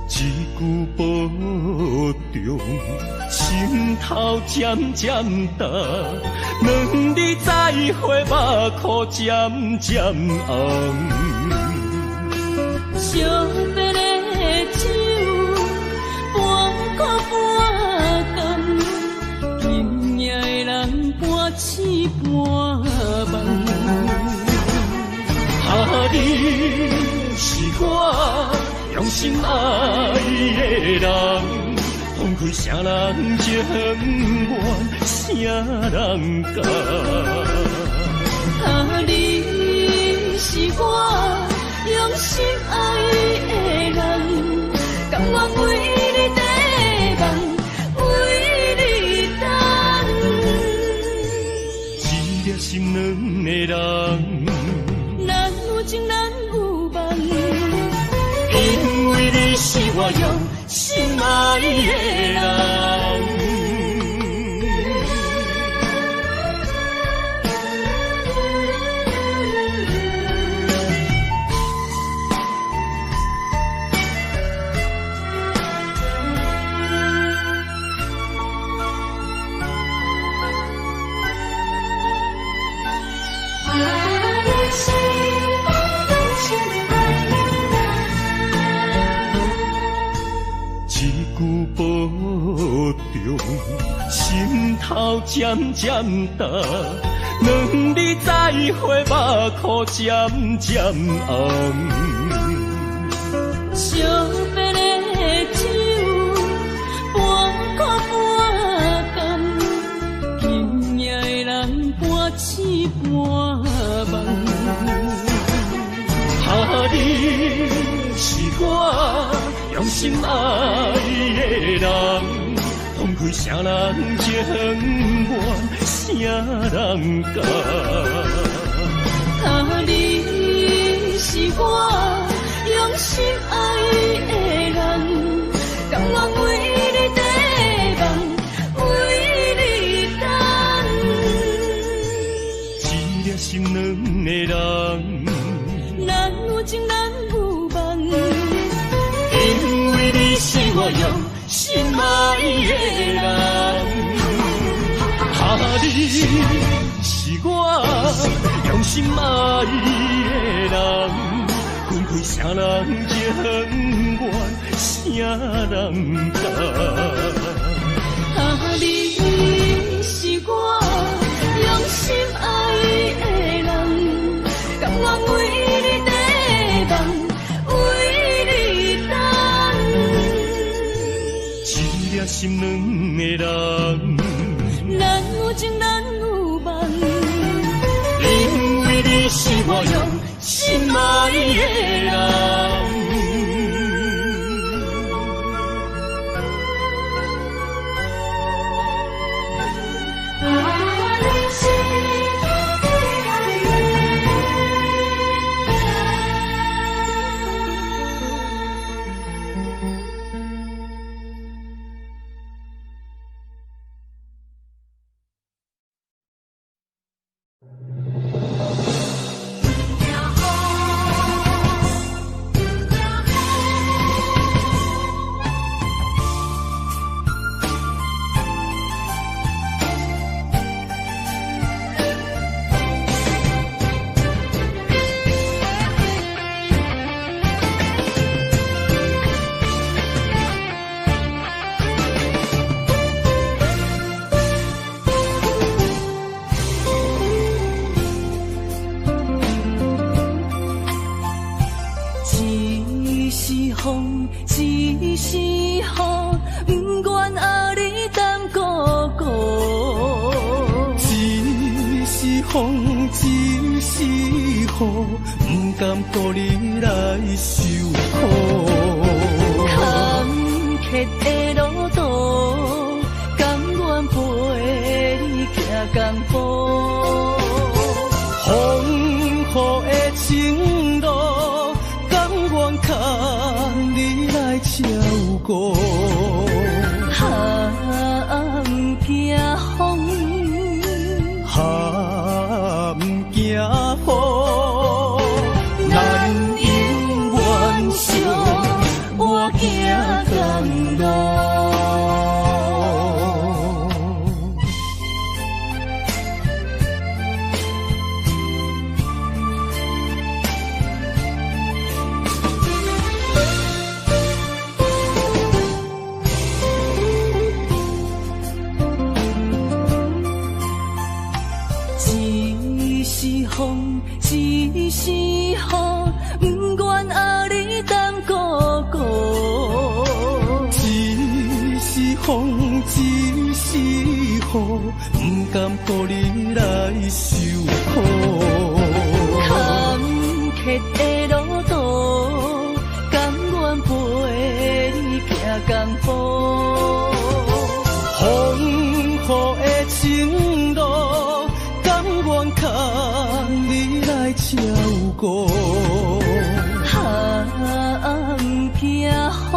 一句保重，心头渐渐重。两日再会，目眶渐渐红。惜别的酒，半苦半甘，今夜的人半醒半梦。啊，你是我用心爱的人，放开啥人情愿，啥人甘？啊，你是我用心爱的人，甘愿为你缀梦，为你等。一粒心软的人，咱有情，咱有梦。因为你是我用心爱的人。你是我用心爱的人。一句保重，心头渐渐重。两日再会，目眶渐渐红。惜别的酒，半苦半甘，今夜的人半醒半梦。啊，你是我用心爱的人，放开啥人情愿，啥人甘？啊，你是我用心爱的人，甘愿为你缀梦，为你等。一粒心软的人，咱有情，咱有梦。因为你是我用心爱的人。啊，你是我用心爱的人，分开啥人情愿，啥人甘？啊，你是我用心爱的人，甘愿为你缀梦，为你等。一粒心软的人，咱有情，咱有梦。因为你是我用心爱的人。你是我最爱的人。一时风，一时雨，不愿予你等孤孤。一时风，一絲雨，毋甘予你來受苦。坎坷的路途，甘願陪你行同步。風雨的情路，甘願牽你來照顧。啊，毋驚風，啊，毋驚雨，咱永遠相，我行同路。一時風，一時雨，毋願予你擔孤孤。一時風，一時雨，毋甘予你來受苦。坎坷的路途，甘願陪你行同步。風雨的情路，甘願牽你來照顧。啊，毋驚風，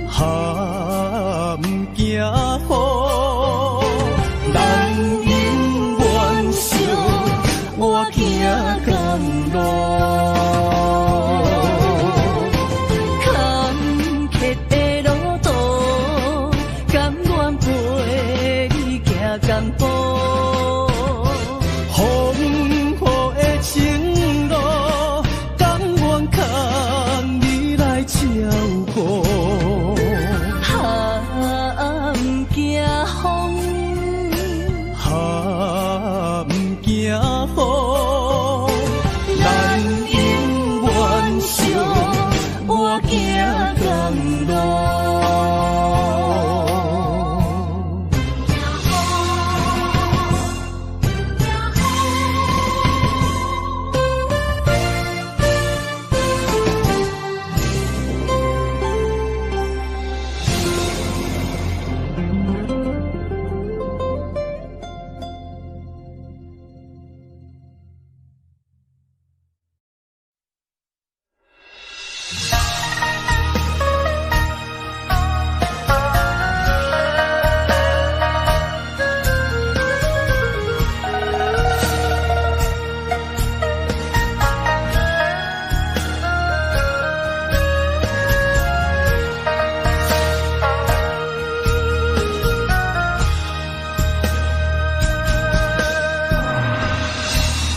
啊，毋驚雨，咱永遠相，我行同路。坎坷的路途，甘願陪你行同步。風雨的情路，甘願牽你來照顧。啊，毋驚風，啊，毋驚雨，咱永遠相，我行同路。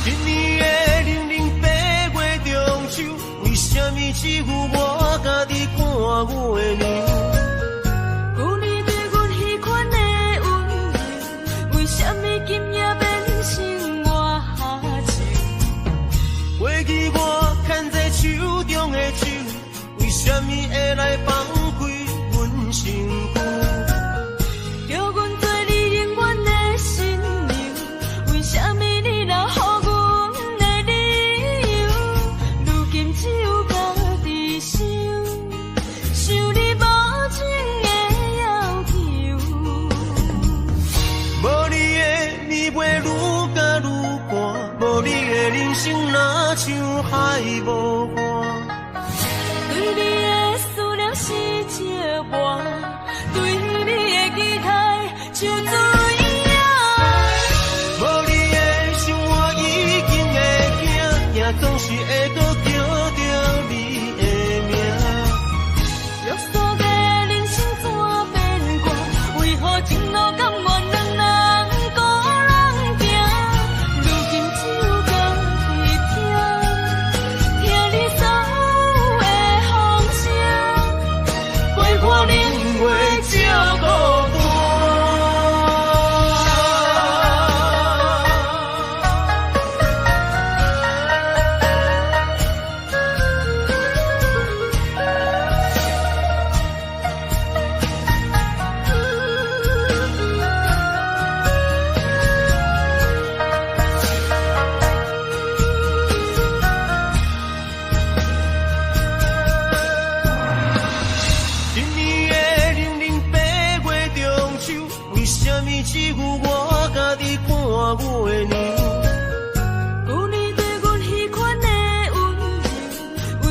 今年的零零八月中秋，為啥物只有我家己看月娘？舊年對阮彼款的溫柔，為啥物今夜變成我愁？過去我牽在手中的手，為啥物會來放開阮身軀？叫阮做你永遠的新娘，為啥物你留予阮的理由？如今只有家己想，想你無情的要求。無你的暝袂愈加愈寒，無你的人生若像海無岸。對你的思念是折磨，對你的期待像水影。無你的生活已經會驚，驚總是會閣叫著你的名。約束的人生怎變卦？為何情路甘願兩人孤人行？如今只有家己聽，聽你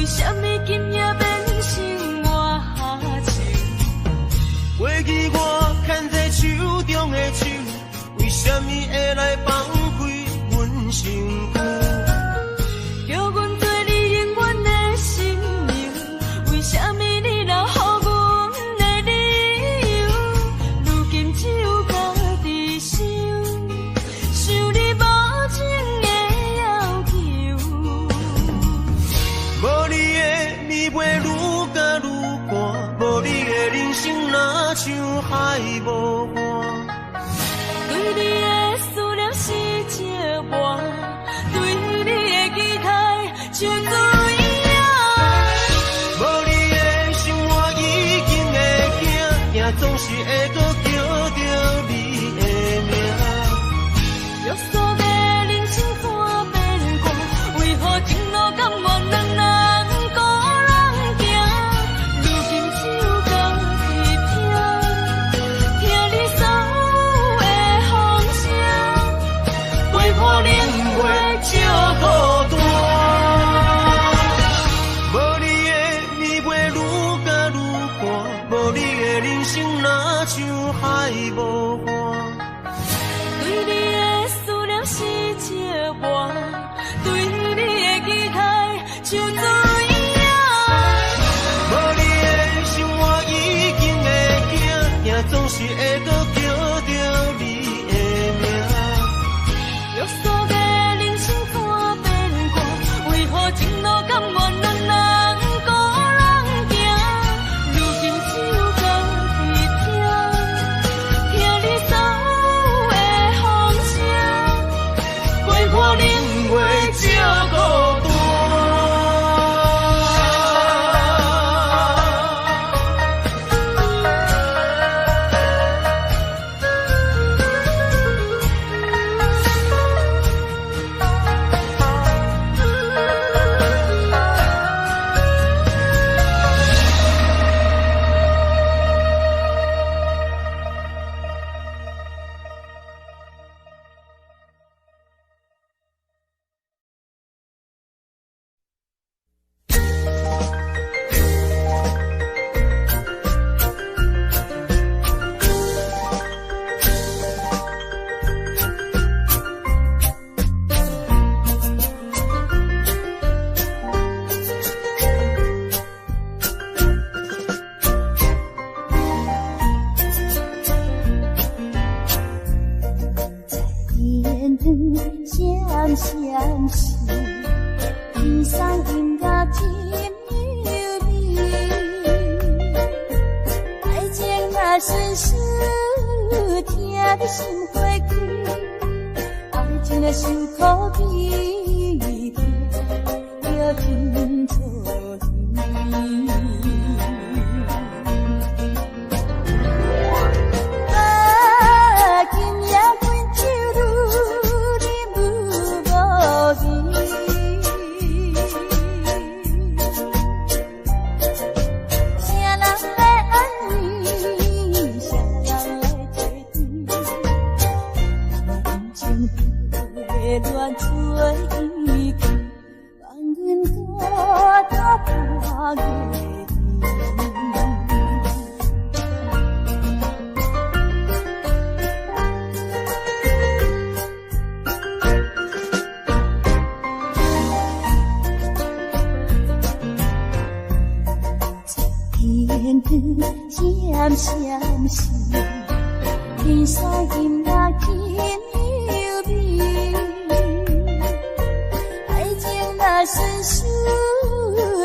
為啥物今夜變成我情？過去我牽在手中的手，為啥物會來放開阮身軀？叫阮做你永遠的新娘，為啥物你留予阮的理由？如今只有家己想，想你無情的要求。無你的暝袂愈加愈寒，無你的人生若像海無岸。對你的思念是折磨，對你的期待像水影。無你的生活已經會驚，驚總是會閣叫著你的名。約束的人生怎變卦？為何情路甘願兩人孤人行？如今只有家己聽，聽你所有的風聲，陪伴冷月照孤單。無你的暝袂愈加愈寒，無你的人生若像海無岸。對你的思念是折磨，對你的期待像水影。無你的生活已經會驚，驚總是會閣叫著你的名。約束的人生怎變卦？為何情路甘願兩人孤人行？如今只有家己聽，聽你所有的風聲，陪伴冷月照孤單。天堂闪闪烁，天上音乐真优美。爱情若顺势，疼得心花开；爱情若受苦悲，疼得真错啊，今夜阮手愈你无味，谁人来安慰？谁人来体贴？感情花乱做伊去，放阮孤单半月天。天堂闪闪烁，天山音乐真优美。爱情若顺势，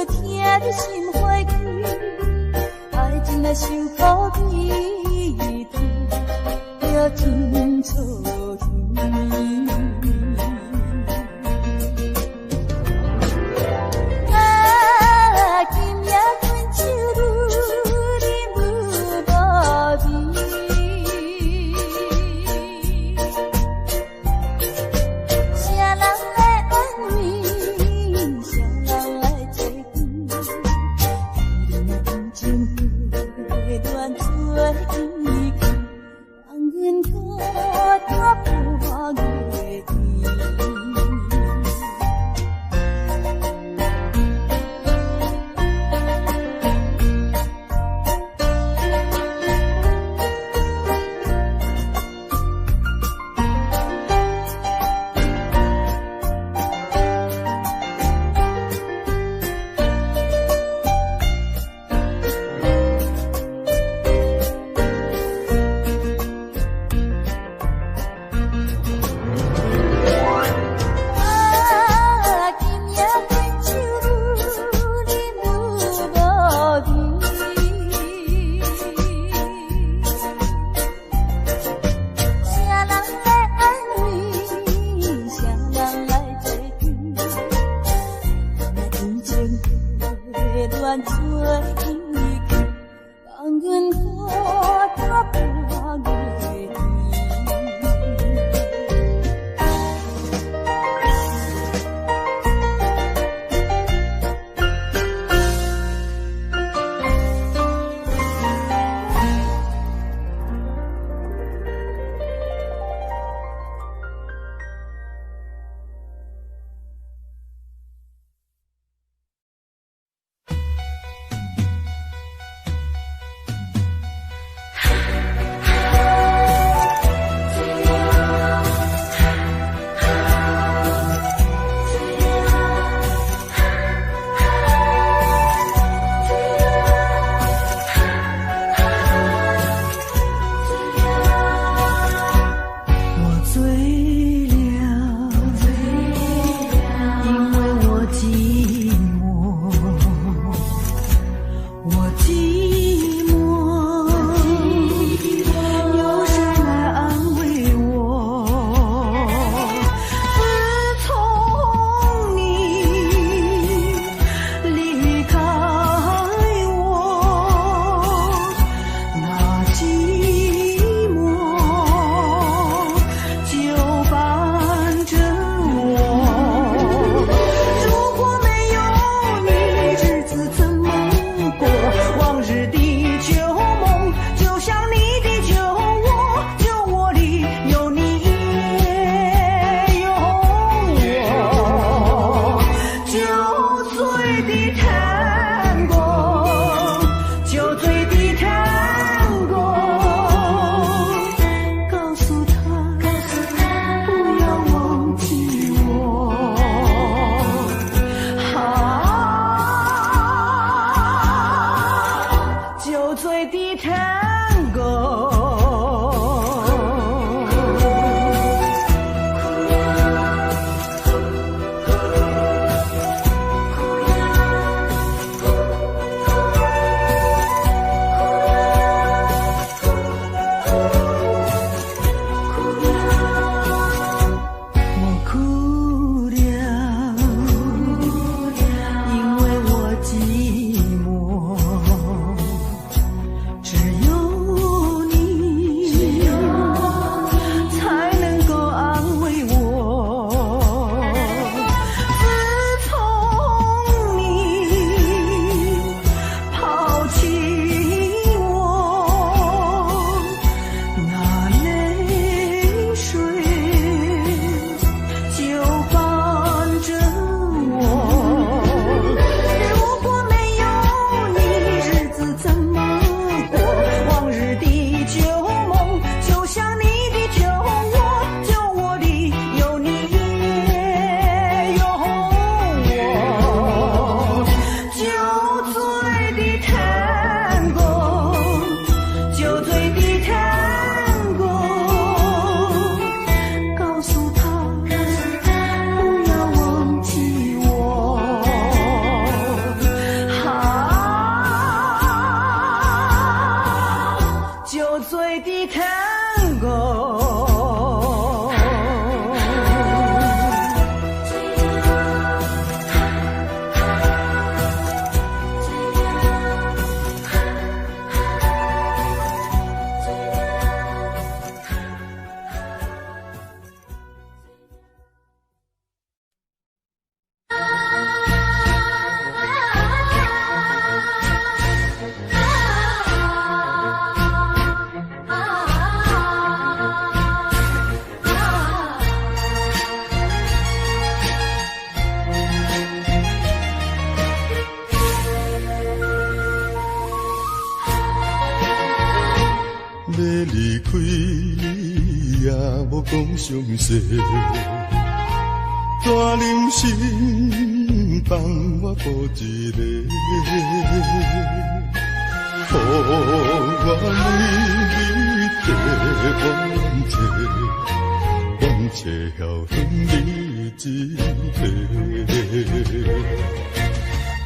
疼得心花开；爱情若受苦悲，疼得真错啊，今夜阮手愈你无味，谁人来安慰？谁人来体贴？感情花乱做伊恋做去，放阮孤单半月圆。我醉了，因為我寂寞，我寂寞，有誰來安慰我？自從你離開我，那寂寞就伴着我。如果沒有你，日子怎麼過？往日的舊夢，就像你的酒窩，酒窩裡有你也有我。酒醉的探戈，酒醉的探戈，告訴他，不要忘記我。啊，酒醉的探戈。我哭了，因為我寂寞，只有你才能夠安慰我。自從你拋棄我，那淚水就伴着我。如果沒有你，日子怎麼過？往日的舊夢，就像你的酒窩，酒窩裡有你也有我。酒醉的探戈，酒醉的探戈，告訴他，不要忘記我。啊，酒醉的探戈。欲離開你也無講詳細，大忍心放我孤一个，予我每日地怨嗟，怨嗟晓分你一个。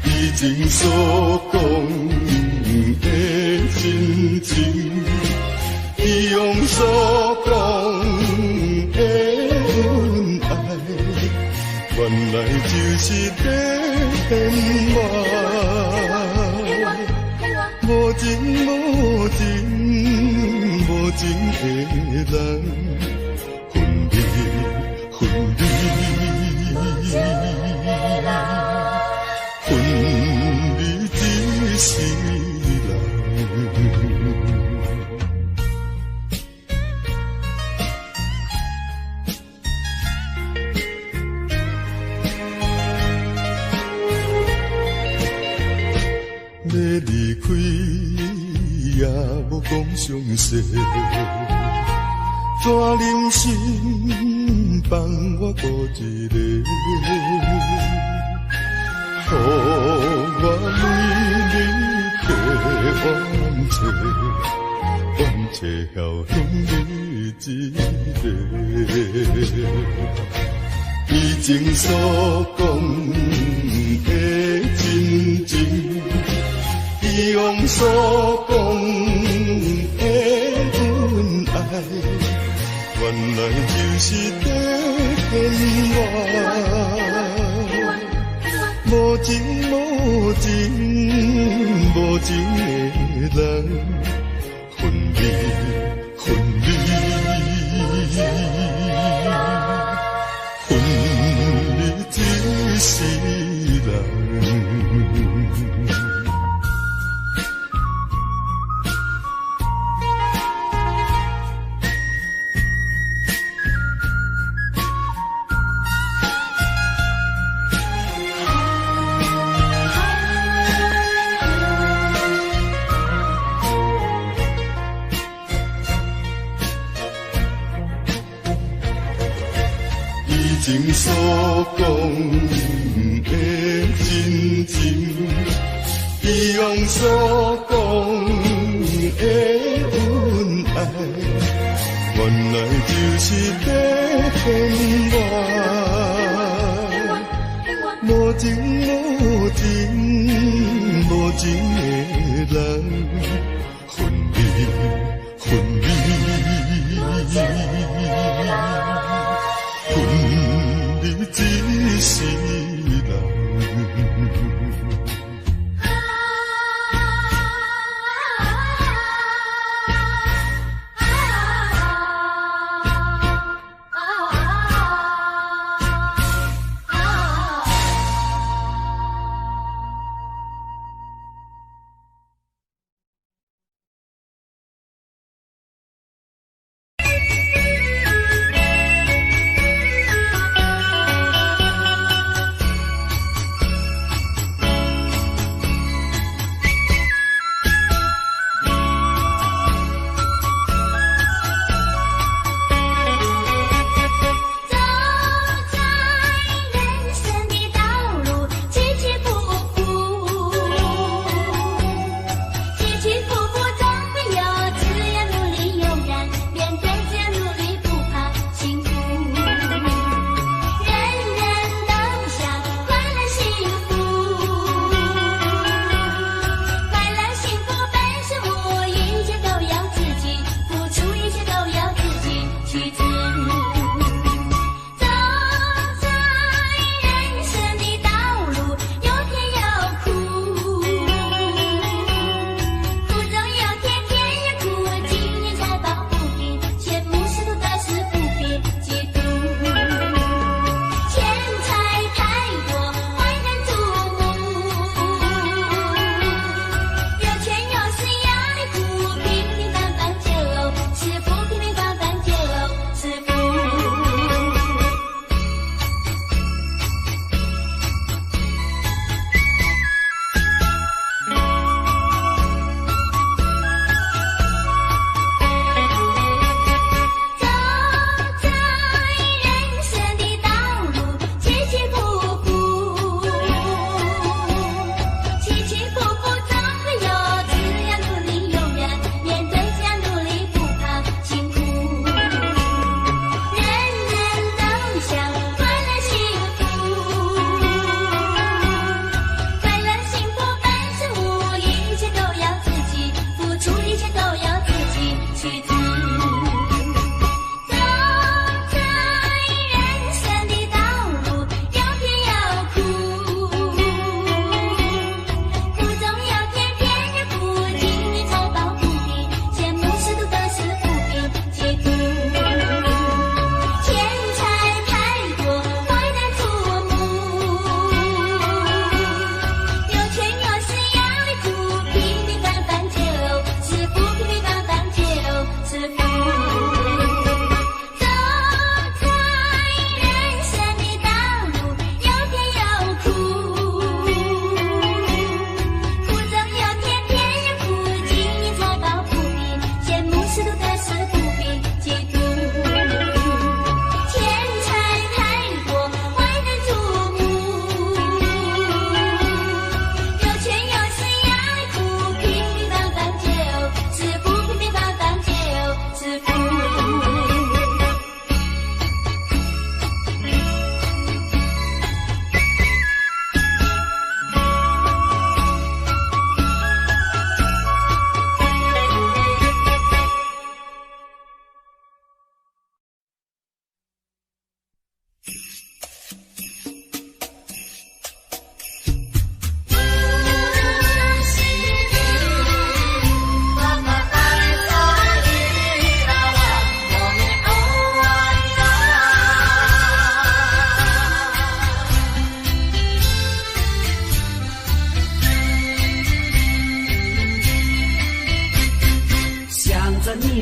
以前所講的真情，以往所講的恩愛，原來就是在騙我。情無情的人，分離分離，分離一世人。欲離開也無講詳細，怎忍心放我孤一个？予我每日加怨嗟，怨嗟晓向你一个。以前所講的真情，以往所講的恩愛，原來就是在騙我。無情無情無情的人，分離分離，分離一世人。以前所講的真情，以往所講的恩愛，原來就是在騙我。無情無情無情的人，分離分離，分離一世人。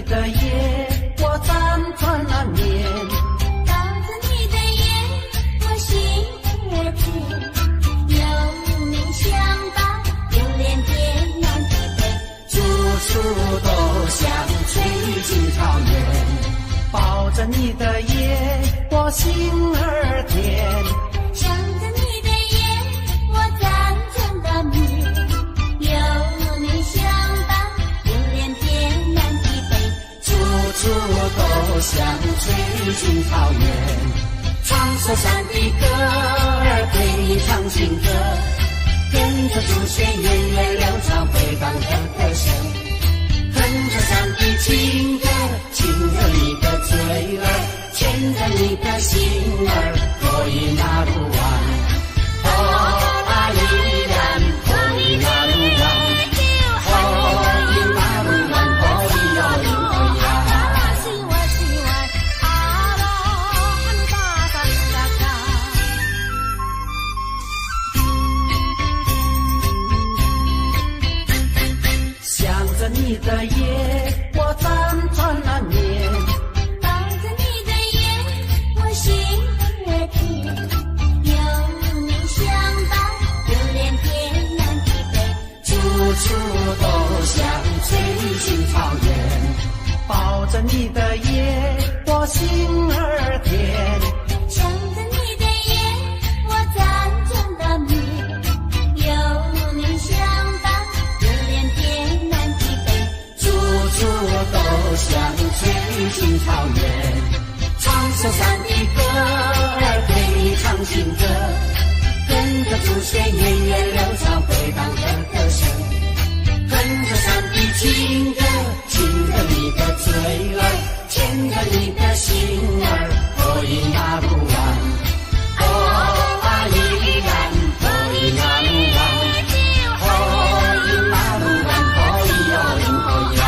你的夜，我輾轉難眠。抱着你的夜，我心兒甜。有你相伴，有連天南地北，處處都像翠錦草原。抱着你的夜，我心兒甜。想着你的夜，我輾轉難眠。有你相伴，有連天南地北，處處都像翠錦草原。唱首山的歌兒，對你唱情歌，跟着主旋源遠流長回盪的歌聲，哼着山的情歌，親着你的嘴兒，牽着你的心兒，可以拿不完。哦，阿依然，可以拿不完。哦，伊拿不完，可以哟咿呀。是我是我，阿羅漢巴薩嘎嘎。想着你的夜，我輾轉難眠。抱着你的夜，我心兒甜。有你相伴，有連天南地北，處處都像翠錦草原。抱着你的夜，我心兒甜。想着你的夜，我輾轉難眠。有你相伴，有連天南地北，處處都像翠錦草原。唱首山的歌兒，對你唱情歌，跟着主旋源遠流長回盪的歌聲，哼着山的情歌，親着你的嘴兒，牽着你的心兒，可以拿不完。哦，阿依然，可以拿不完。哦，伊拿不完，可以哟咿呀。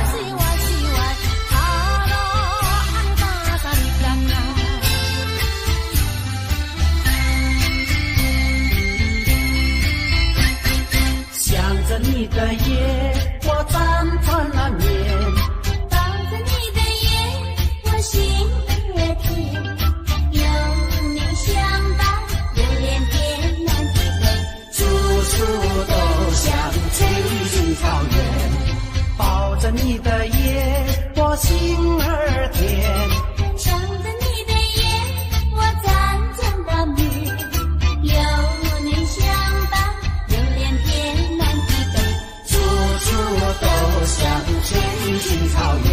是我是我，阿羅漢巴薩嘎嘎。想着你的夜，我輾轉難眠。抱着你的夜，我心兒甜。有你相伴，有連天南地北，處處都像翠錦草原。抱着你的夜，我心兒甜。想着你的夜，我輾轉難眠。有你相伴，有連天南地北，處處都像翠錦草原。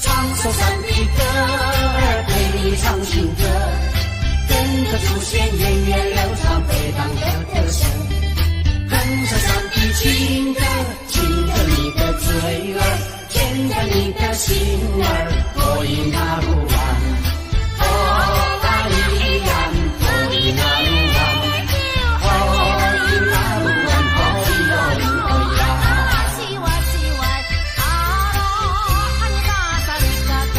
唱首山的歌兒，對你唱情歌，跟着主旋源遠流長回盪的歌聲，哼着山的情歌，親着你的嘴兒，牽着你的心兒，可以拿不完。哦，阿依然，可以拿不完。哦，伊拿不完，可以哟咿呀。是我是我，阿羅漢巴薩嘎嘎。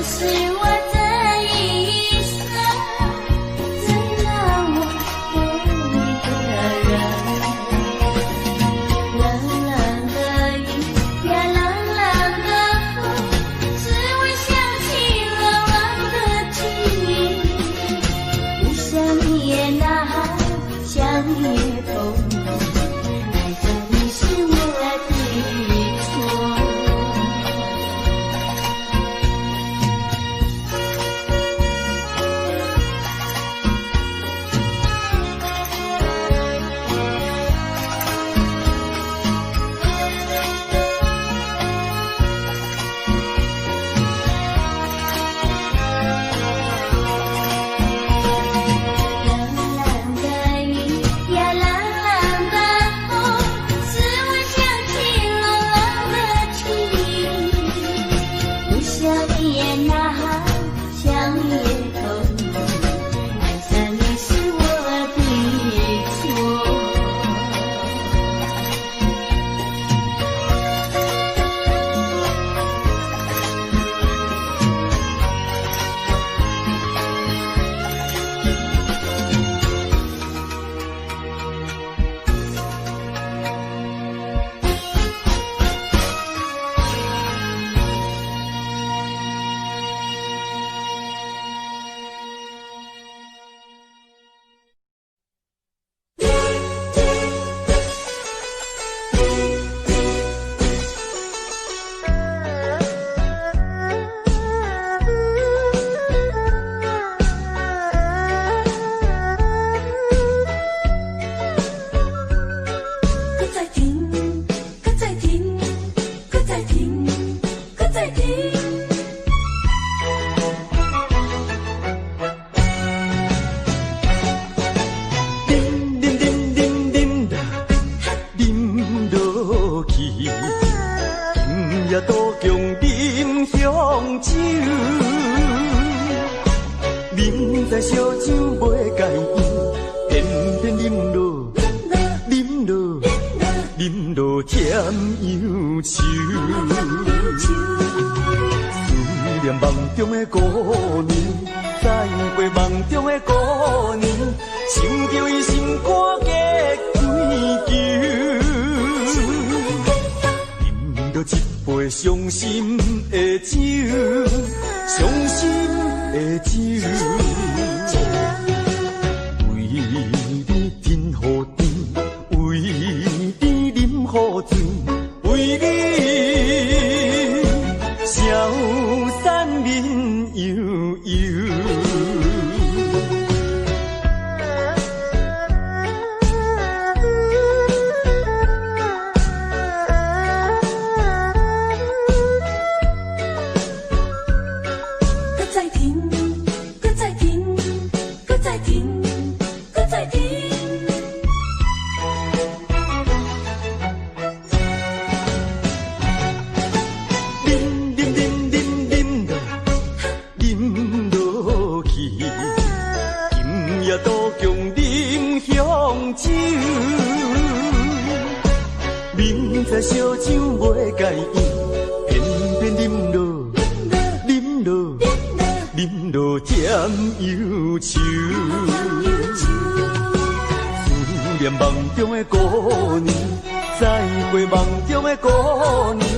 是我這一生最難忘的一個人。冷冷的雨呀，冷冷的風，使我想起了冷的情。不想你也難，想你也痛，愛上你是我的錯。冷冷的雨呀，冷冷的風，使我想起了冷的情。不想你也難，想你也痛，愛上你是我的錯。閣再停，閣再停，閣再停，閣再停。啉啉啉啉啉啉落去，今夜渡江饮香酒，明知烧酒袂共伊，偏偏饮落饮落饮落甜忧愁。思念梦中的姑娘，再會夢中的姑娘，想著伊心肝結幾球，饮著一杯傷心的酒，傷心的酒，為你吞予甜，為你啉予醉，為你消散面悠悠。閣再停，閣再停，閣再停，閣再停。啉啉啉啉啉饮落去，今夜渡江饮香酒，明知烧酒袂共伊，偏偏饮落饮落饮落甜忧愁。思念梦中的姑娘，再會夢中的姑娘，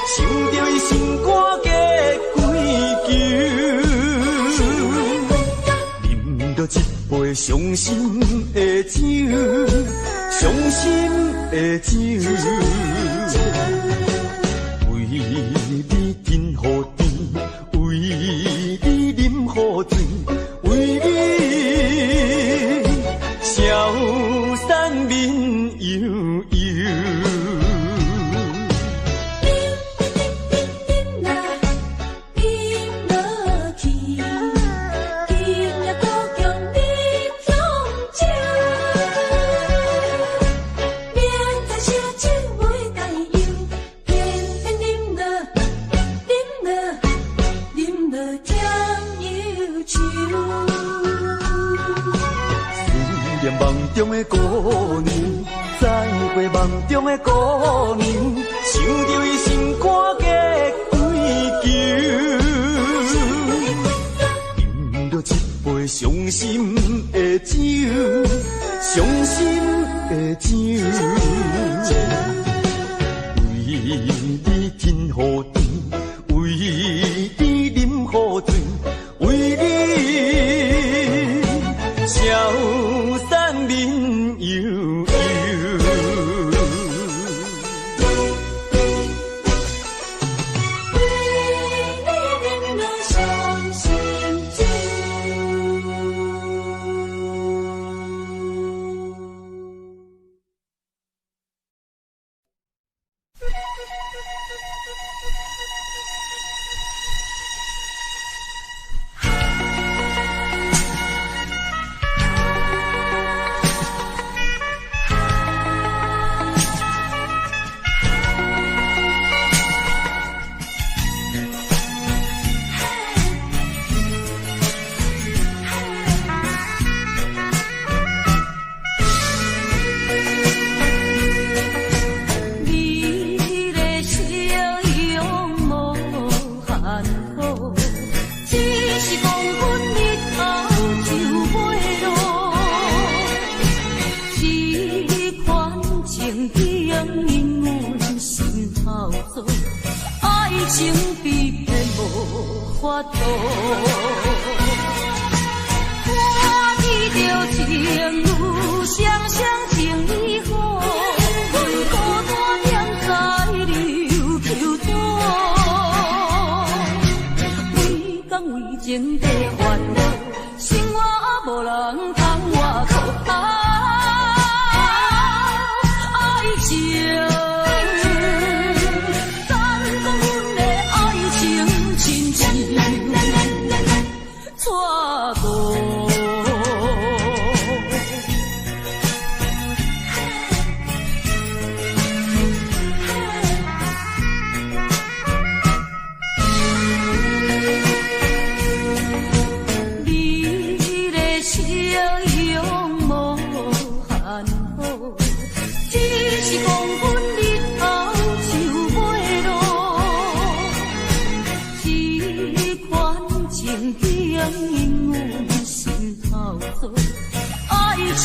想著伊心肝結幾球，饮著一杯傷心的酒，傷心的酒，為你吞予甜，為你啉予醉，為你消散面悠悠。饮啊，饮落去，今夜渡江饮香酒。明知烧酒袂共用，偏偏饮落饮落饮落甜忧愁。思念夢中的姑娘，再會夢中的姑娘，想著伊心肝結幾球。心的酒，傷心的酒。為你吞予甜，為你飲予醉，為你消散面悠悠。為你飲落傷心酒。你的笑容無限好，只是黃昏日頭就欲落。這款情景引阮心頭燥，愛情被騙無法度。我記著情有雙雙情意好，阮孤單踮在琉球島，規工為情在煩惱，生活無人通倚靠。啊，愛情，敢講阮的愛情親像錯過。你的笑容無限好，只是黃昏日頭就欲落。這款情景引阮心頭燥，愛情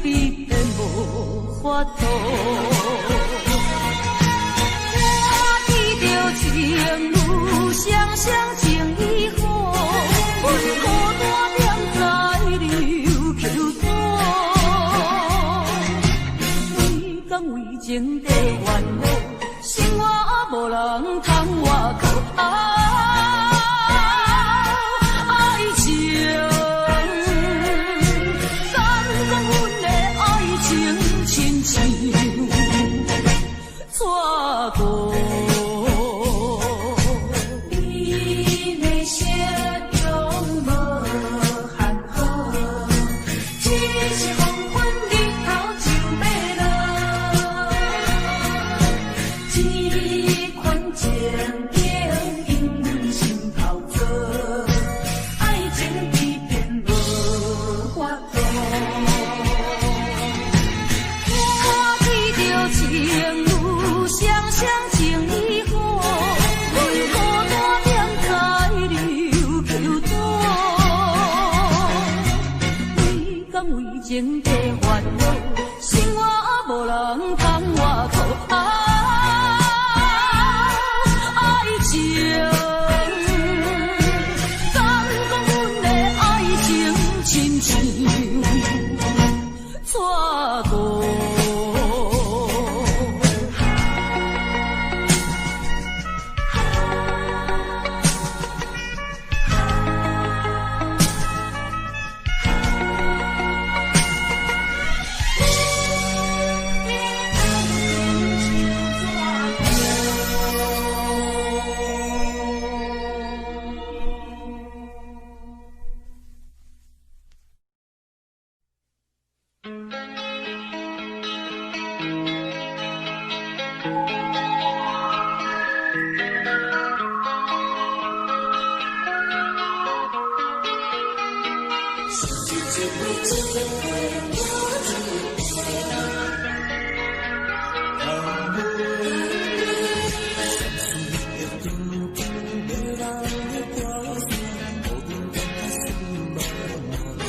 被騙無法度。我記著情有雙雙情意好，阮孤單踮在琉球島，規工為情在煩惱，生活無人通倚靠。啊，愛情，敢講阮的愛情親像錯過。你的笑容無限好，只是黃昏日頭就欲落。這款情景引阮心頭燥，愛情被騙無法度。我記著情有雙雙情意好，阮孤單踮在琉球島，規工為情在煩惱，生活無人通倚靠。啊，愛情，敢講阮的愛情親像錯過。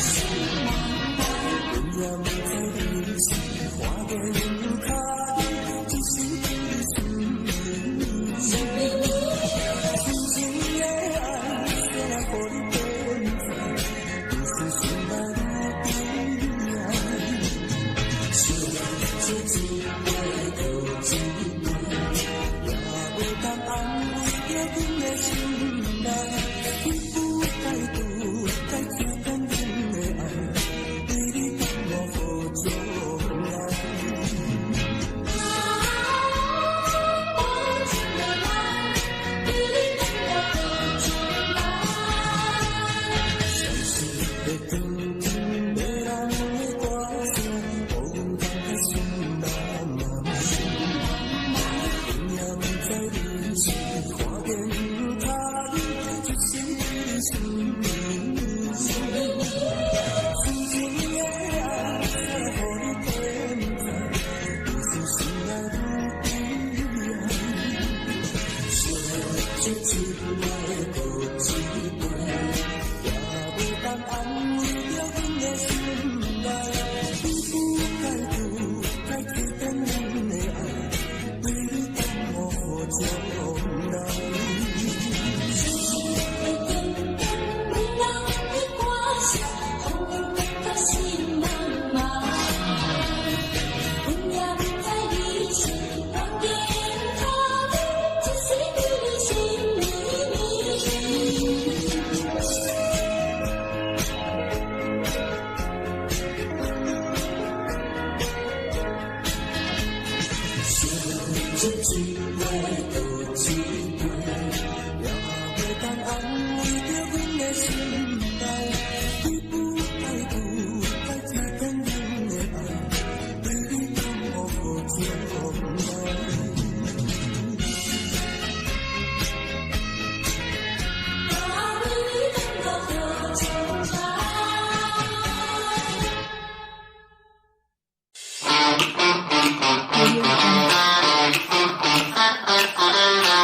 心。阮的心內，阮不該拄該吹斷阮的愛，對你耽誤予將來。啊，無情的愛，對你耽誤予將來。相思的長長迷人的歌聲，予阮感覺心茫茫。阮也毋知你是看見他人，一生對你心綿綿。深情的愛，才予你天知，你是心內愈悲哀。燒酒一擺閣一杯，也袂當安慰著阮的心內。你不該拄該吹斷阮的愛，對你耽誤予將來。的長長迷人的歌聲，予阮感覺心茫茫。阮也毋知你是看見他人，一世對你心綿綿。燒酒一擺閣一杯，也袂當安慰著阮的心內。你不該拄該吹斷阮的愛，對你耽誤予將來。啊，對你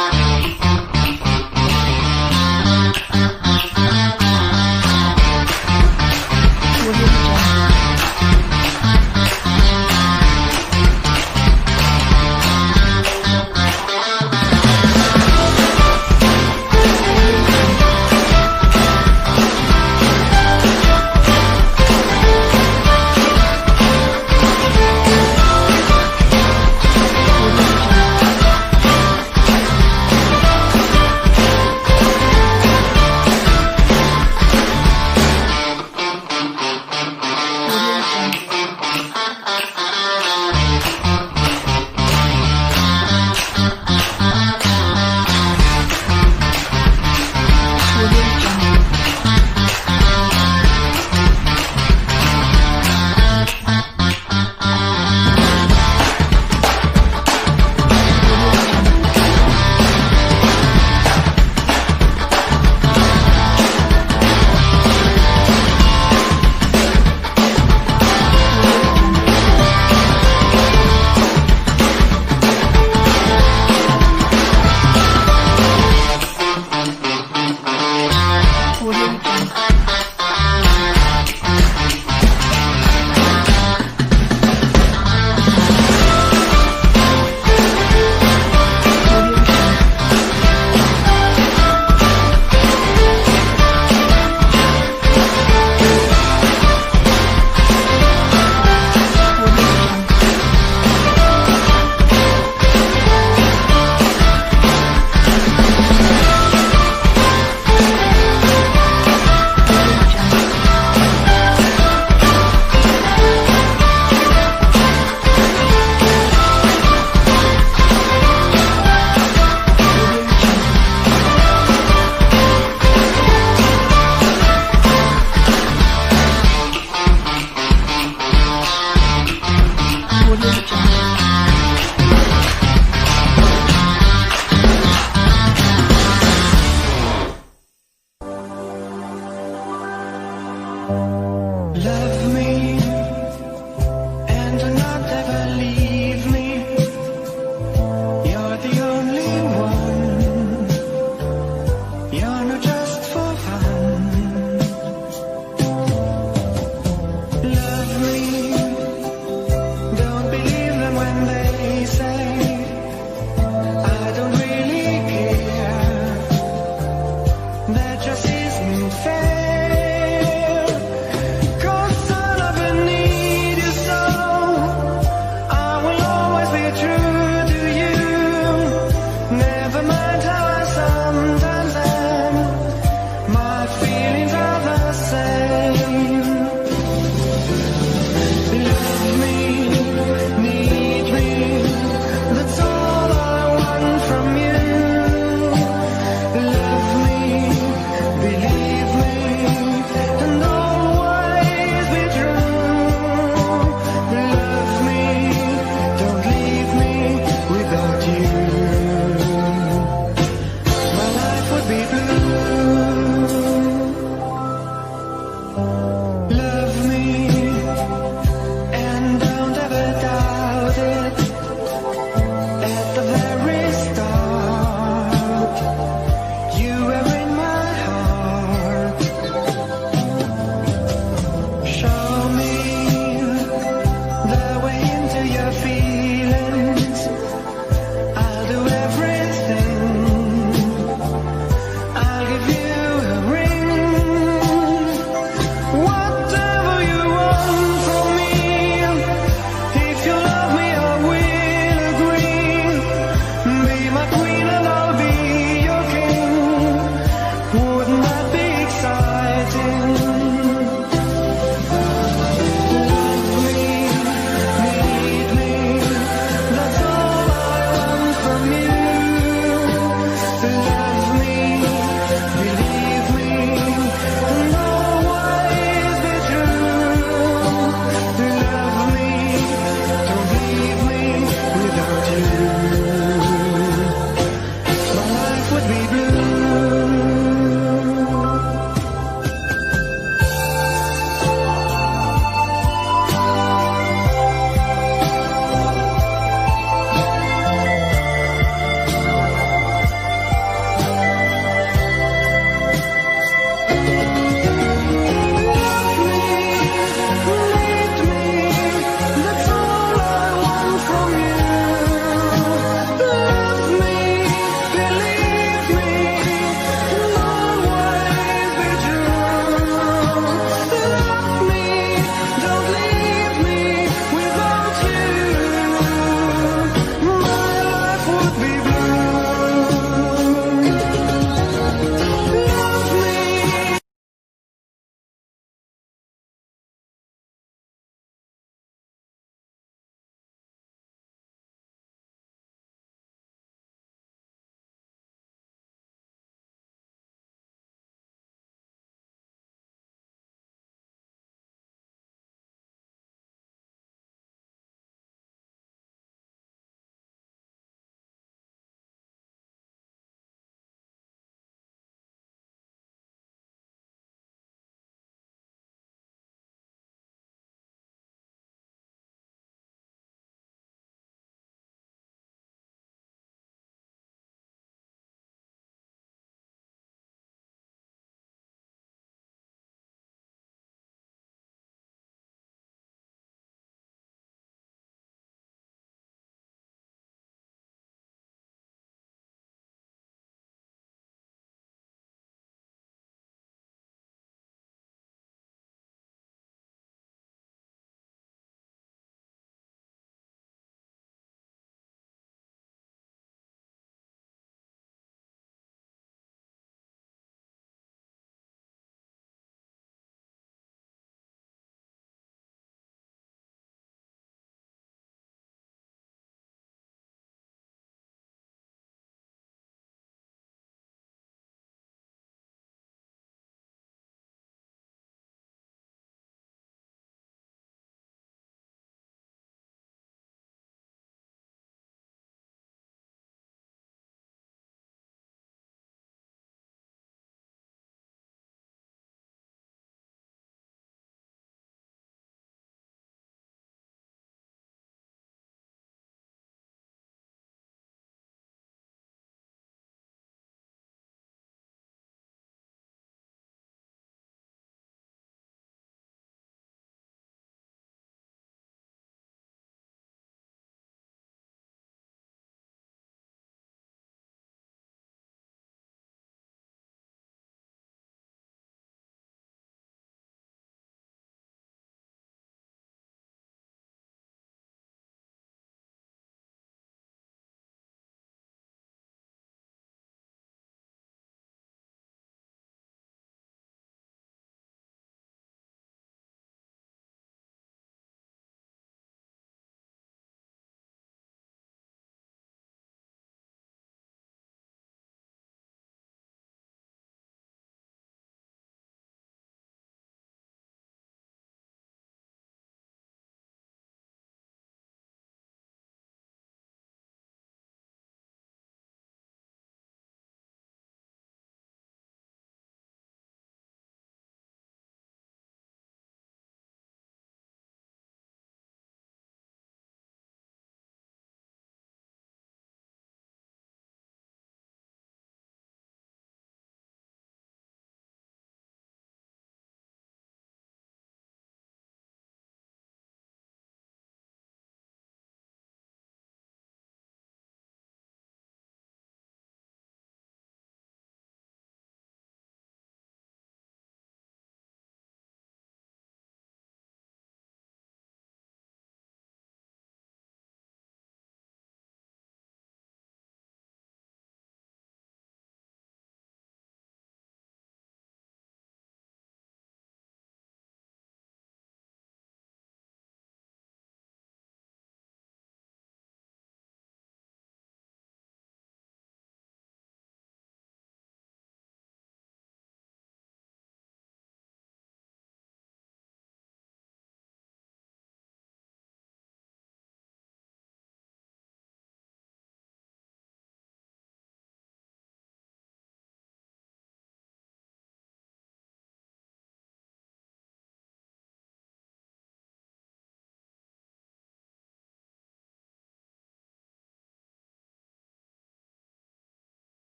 耽誤予將來。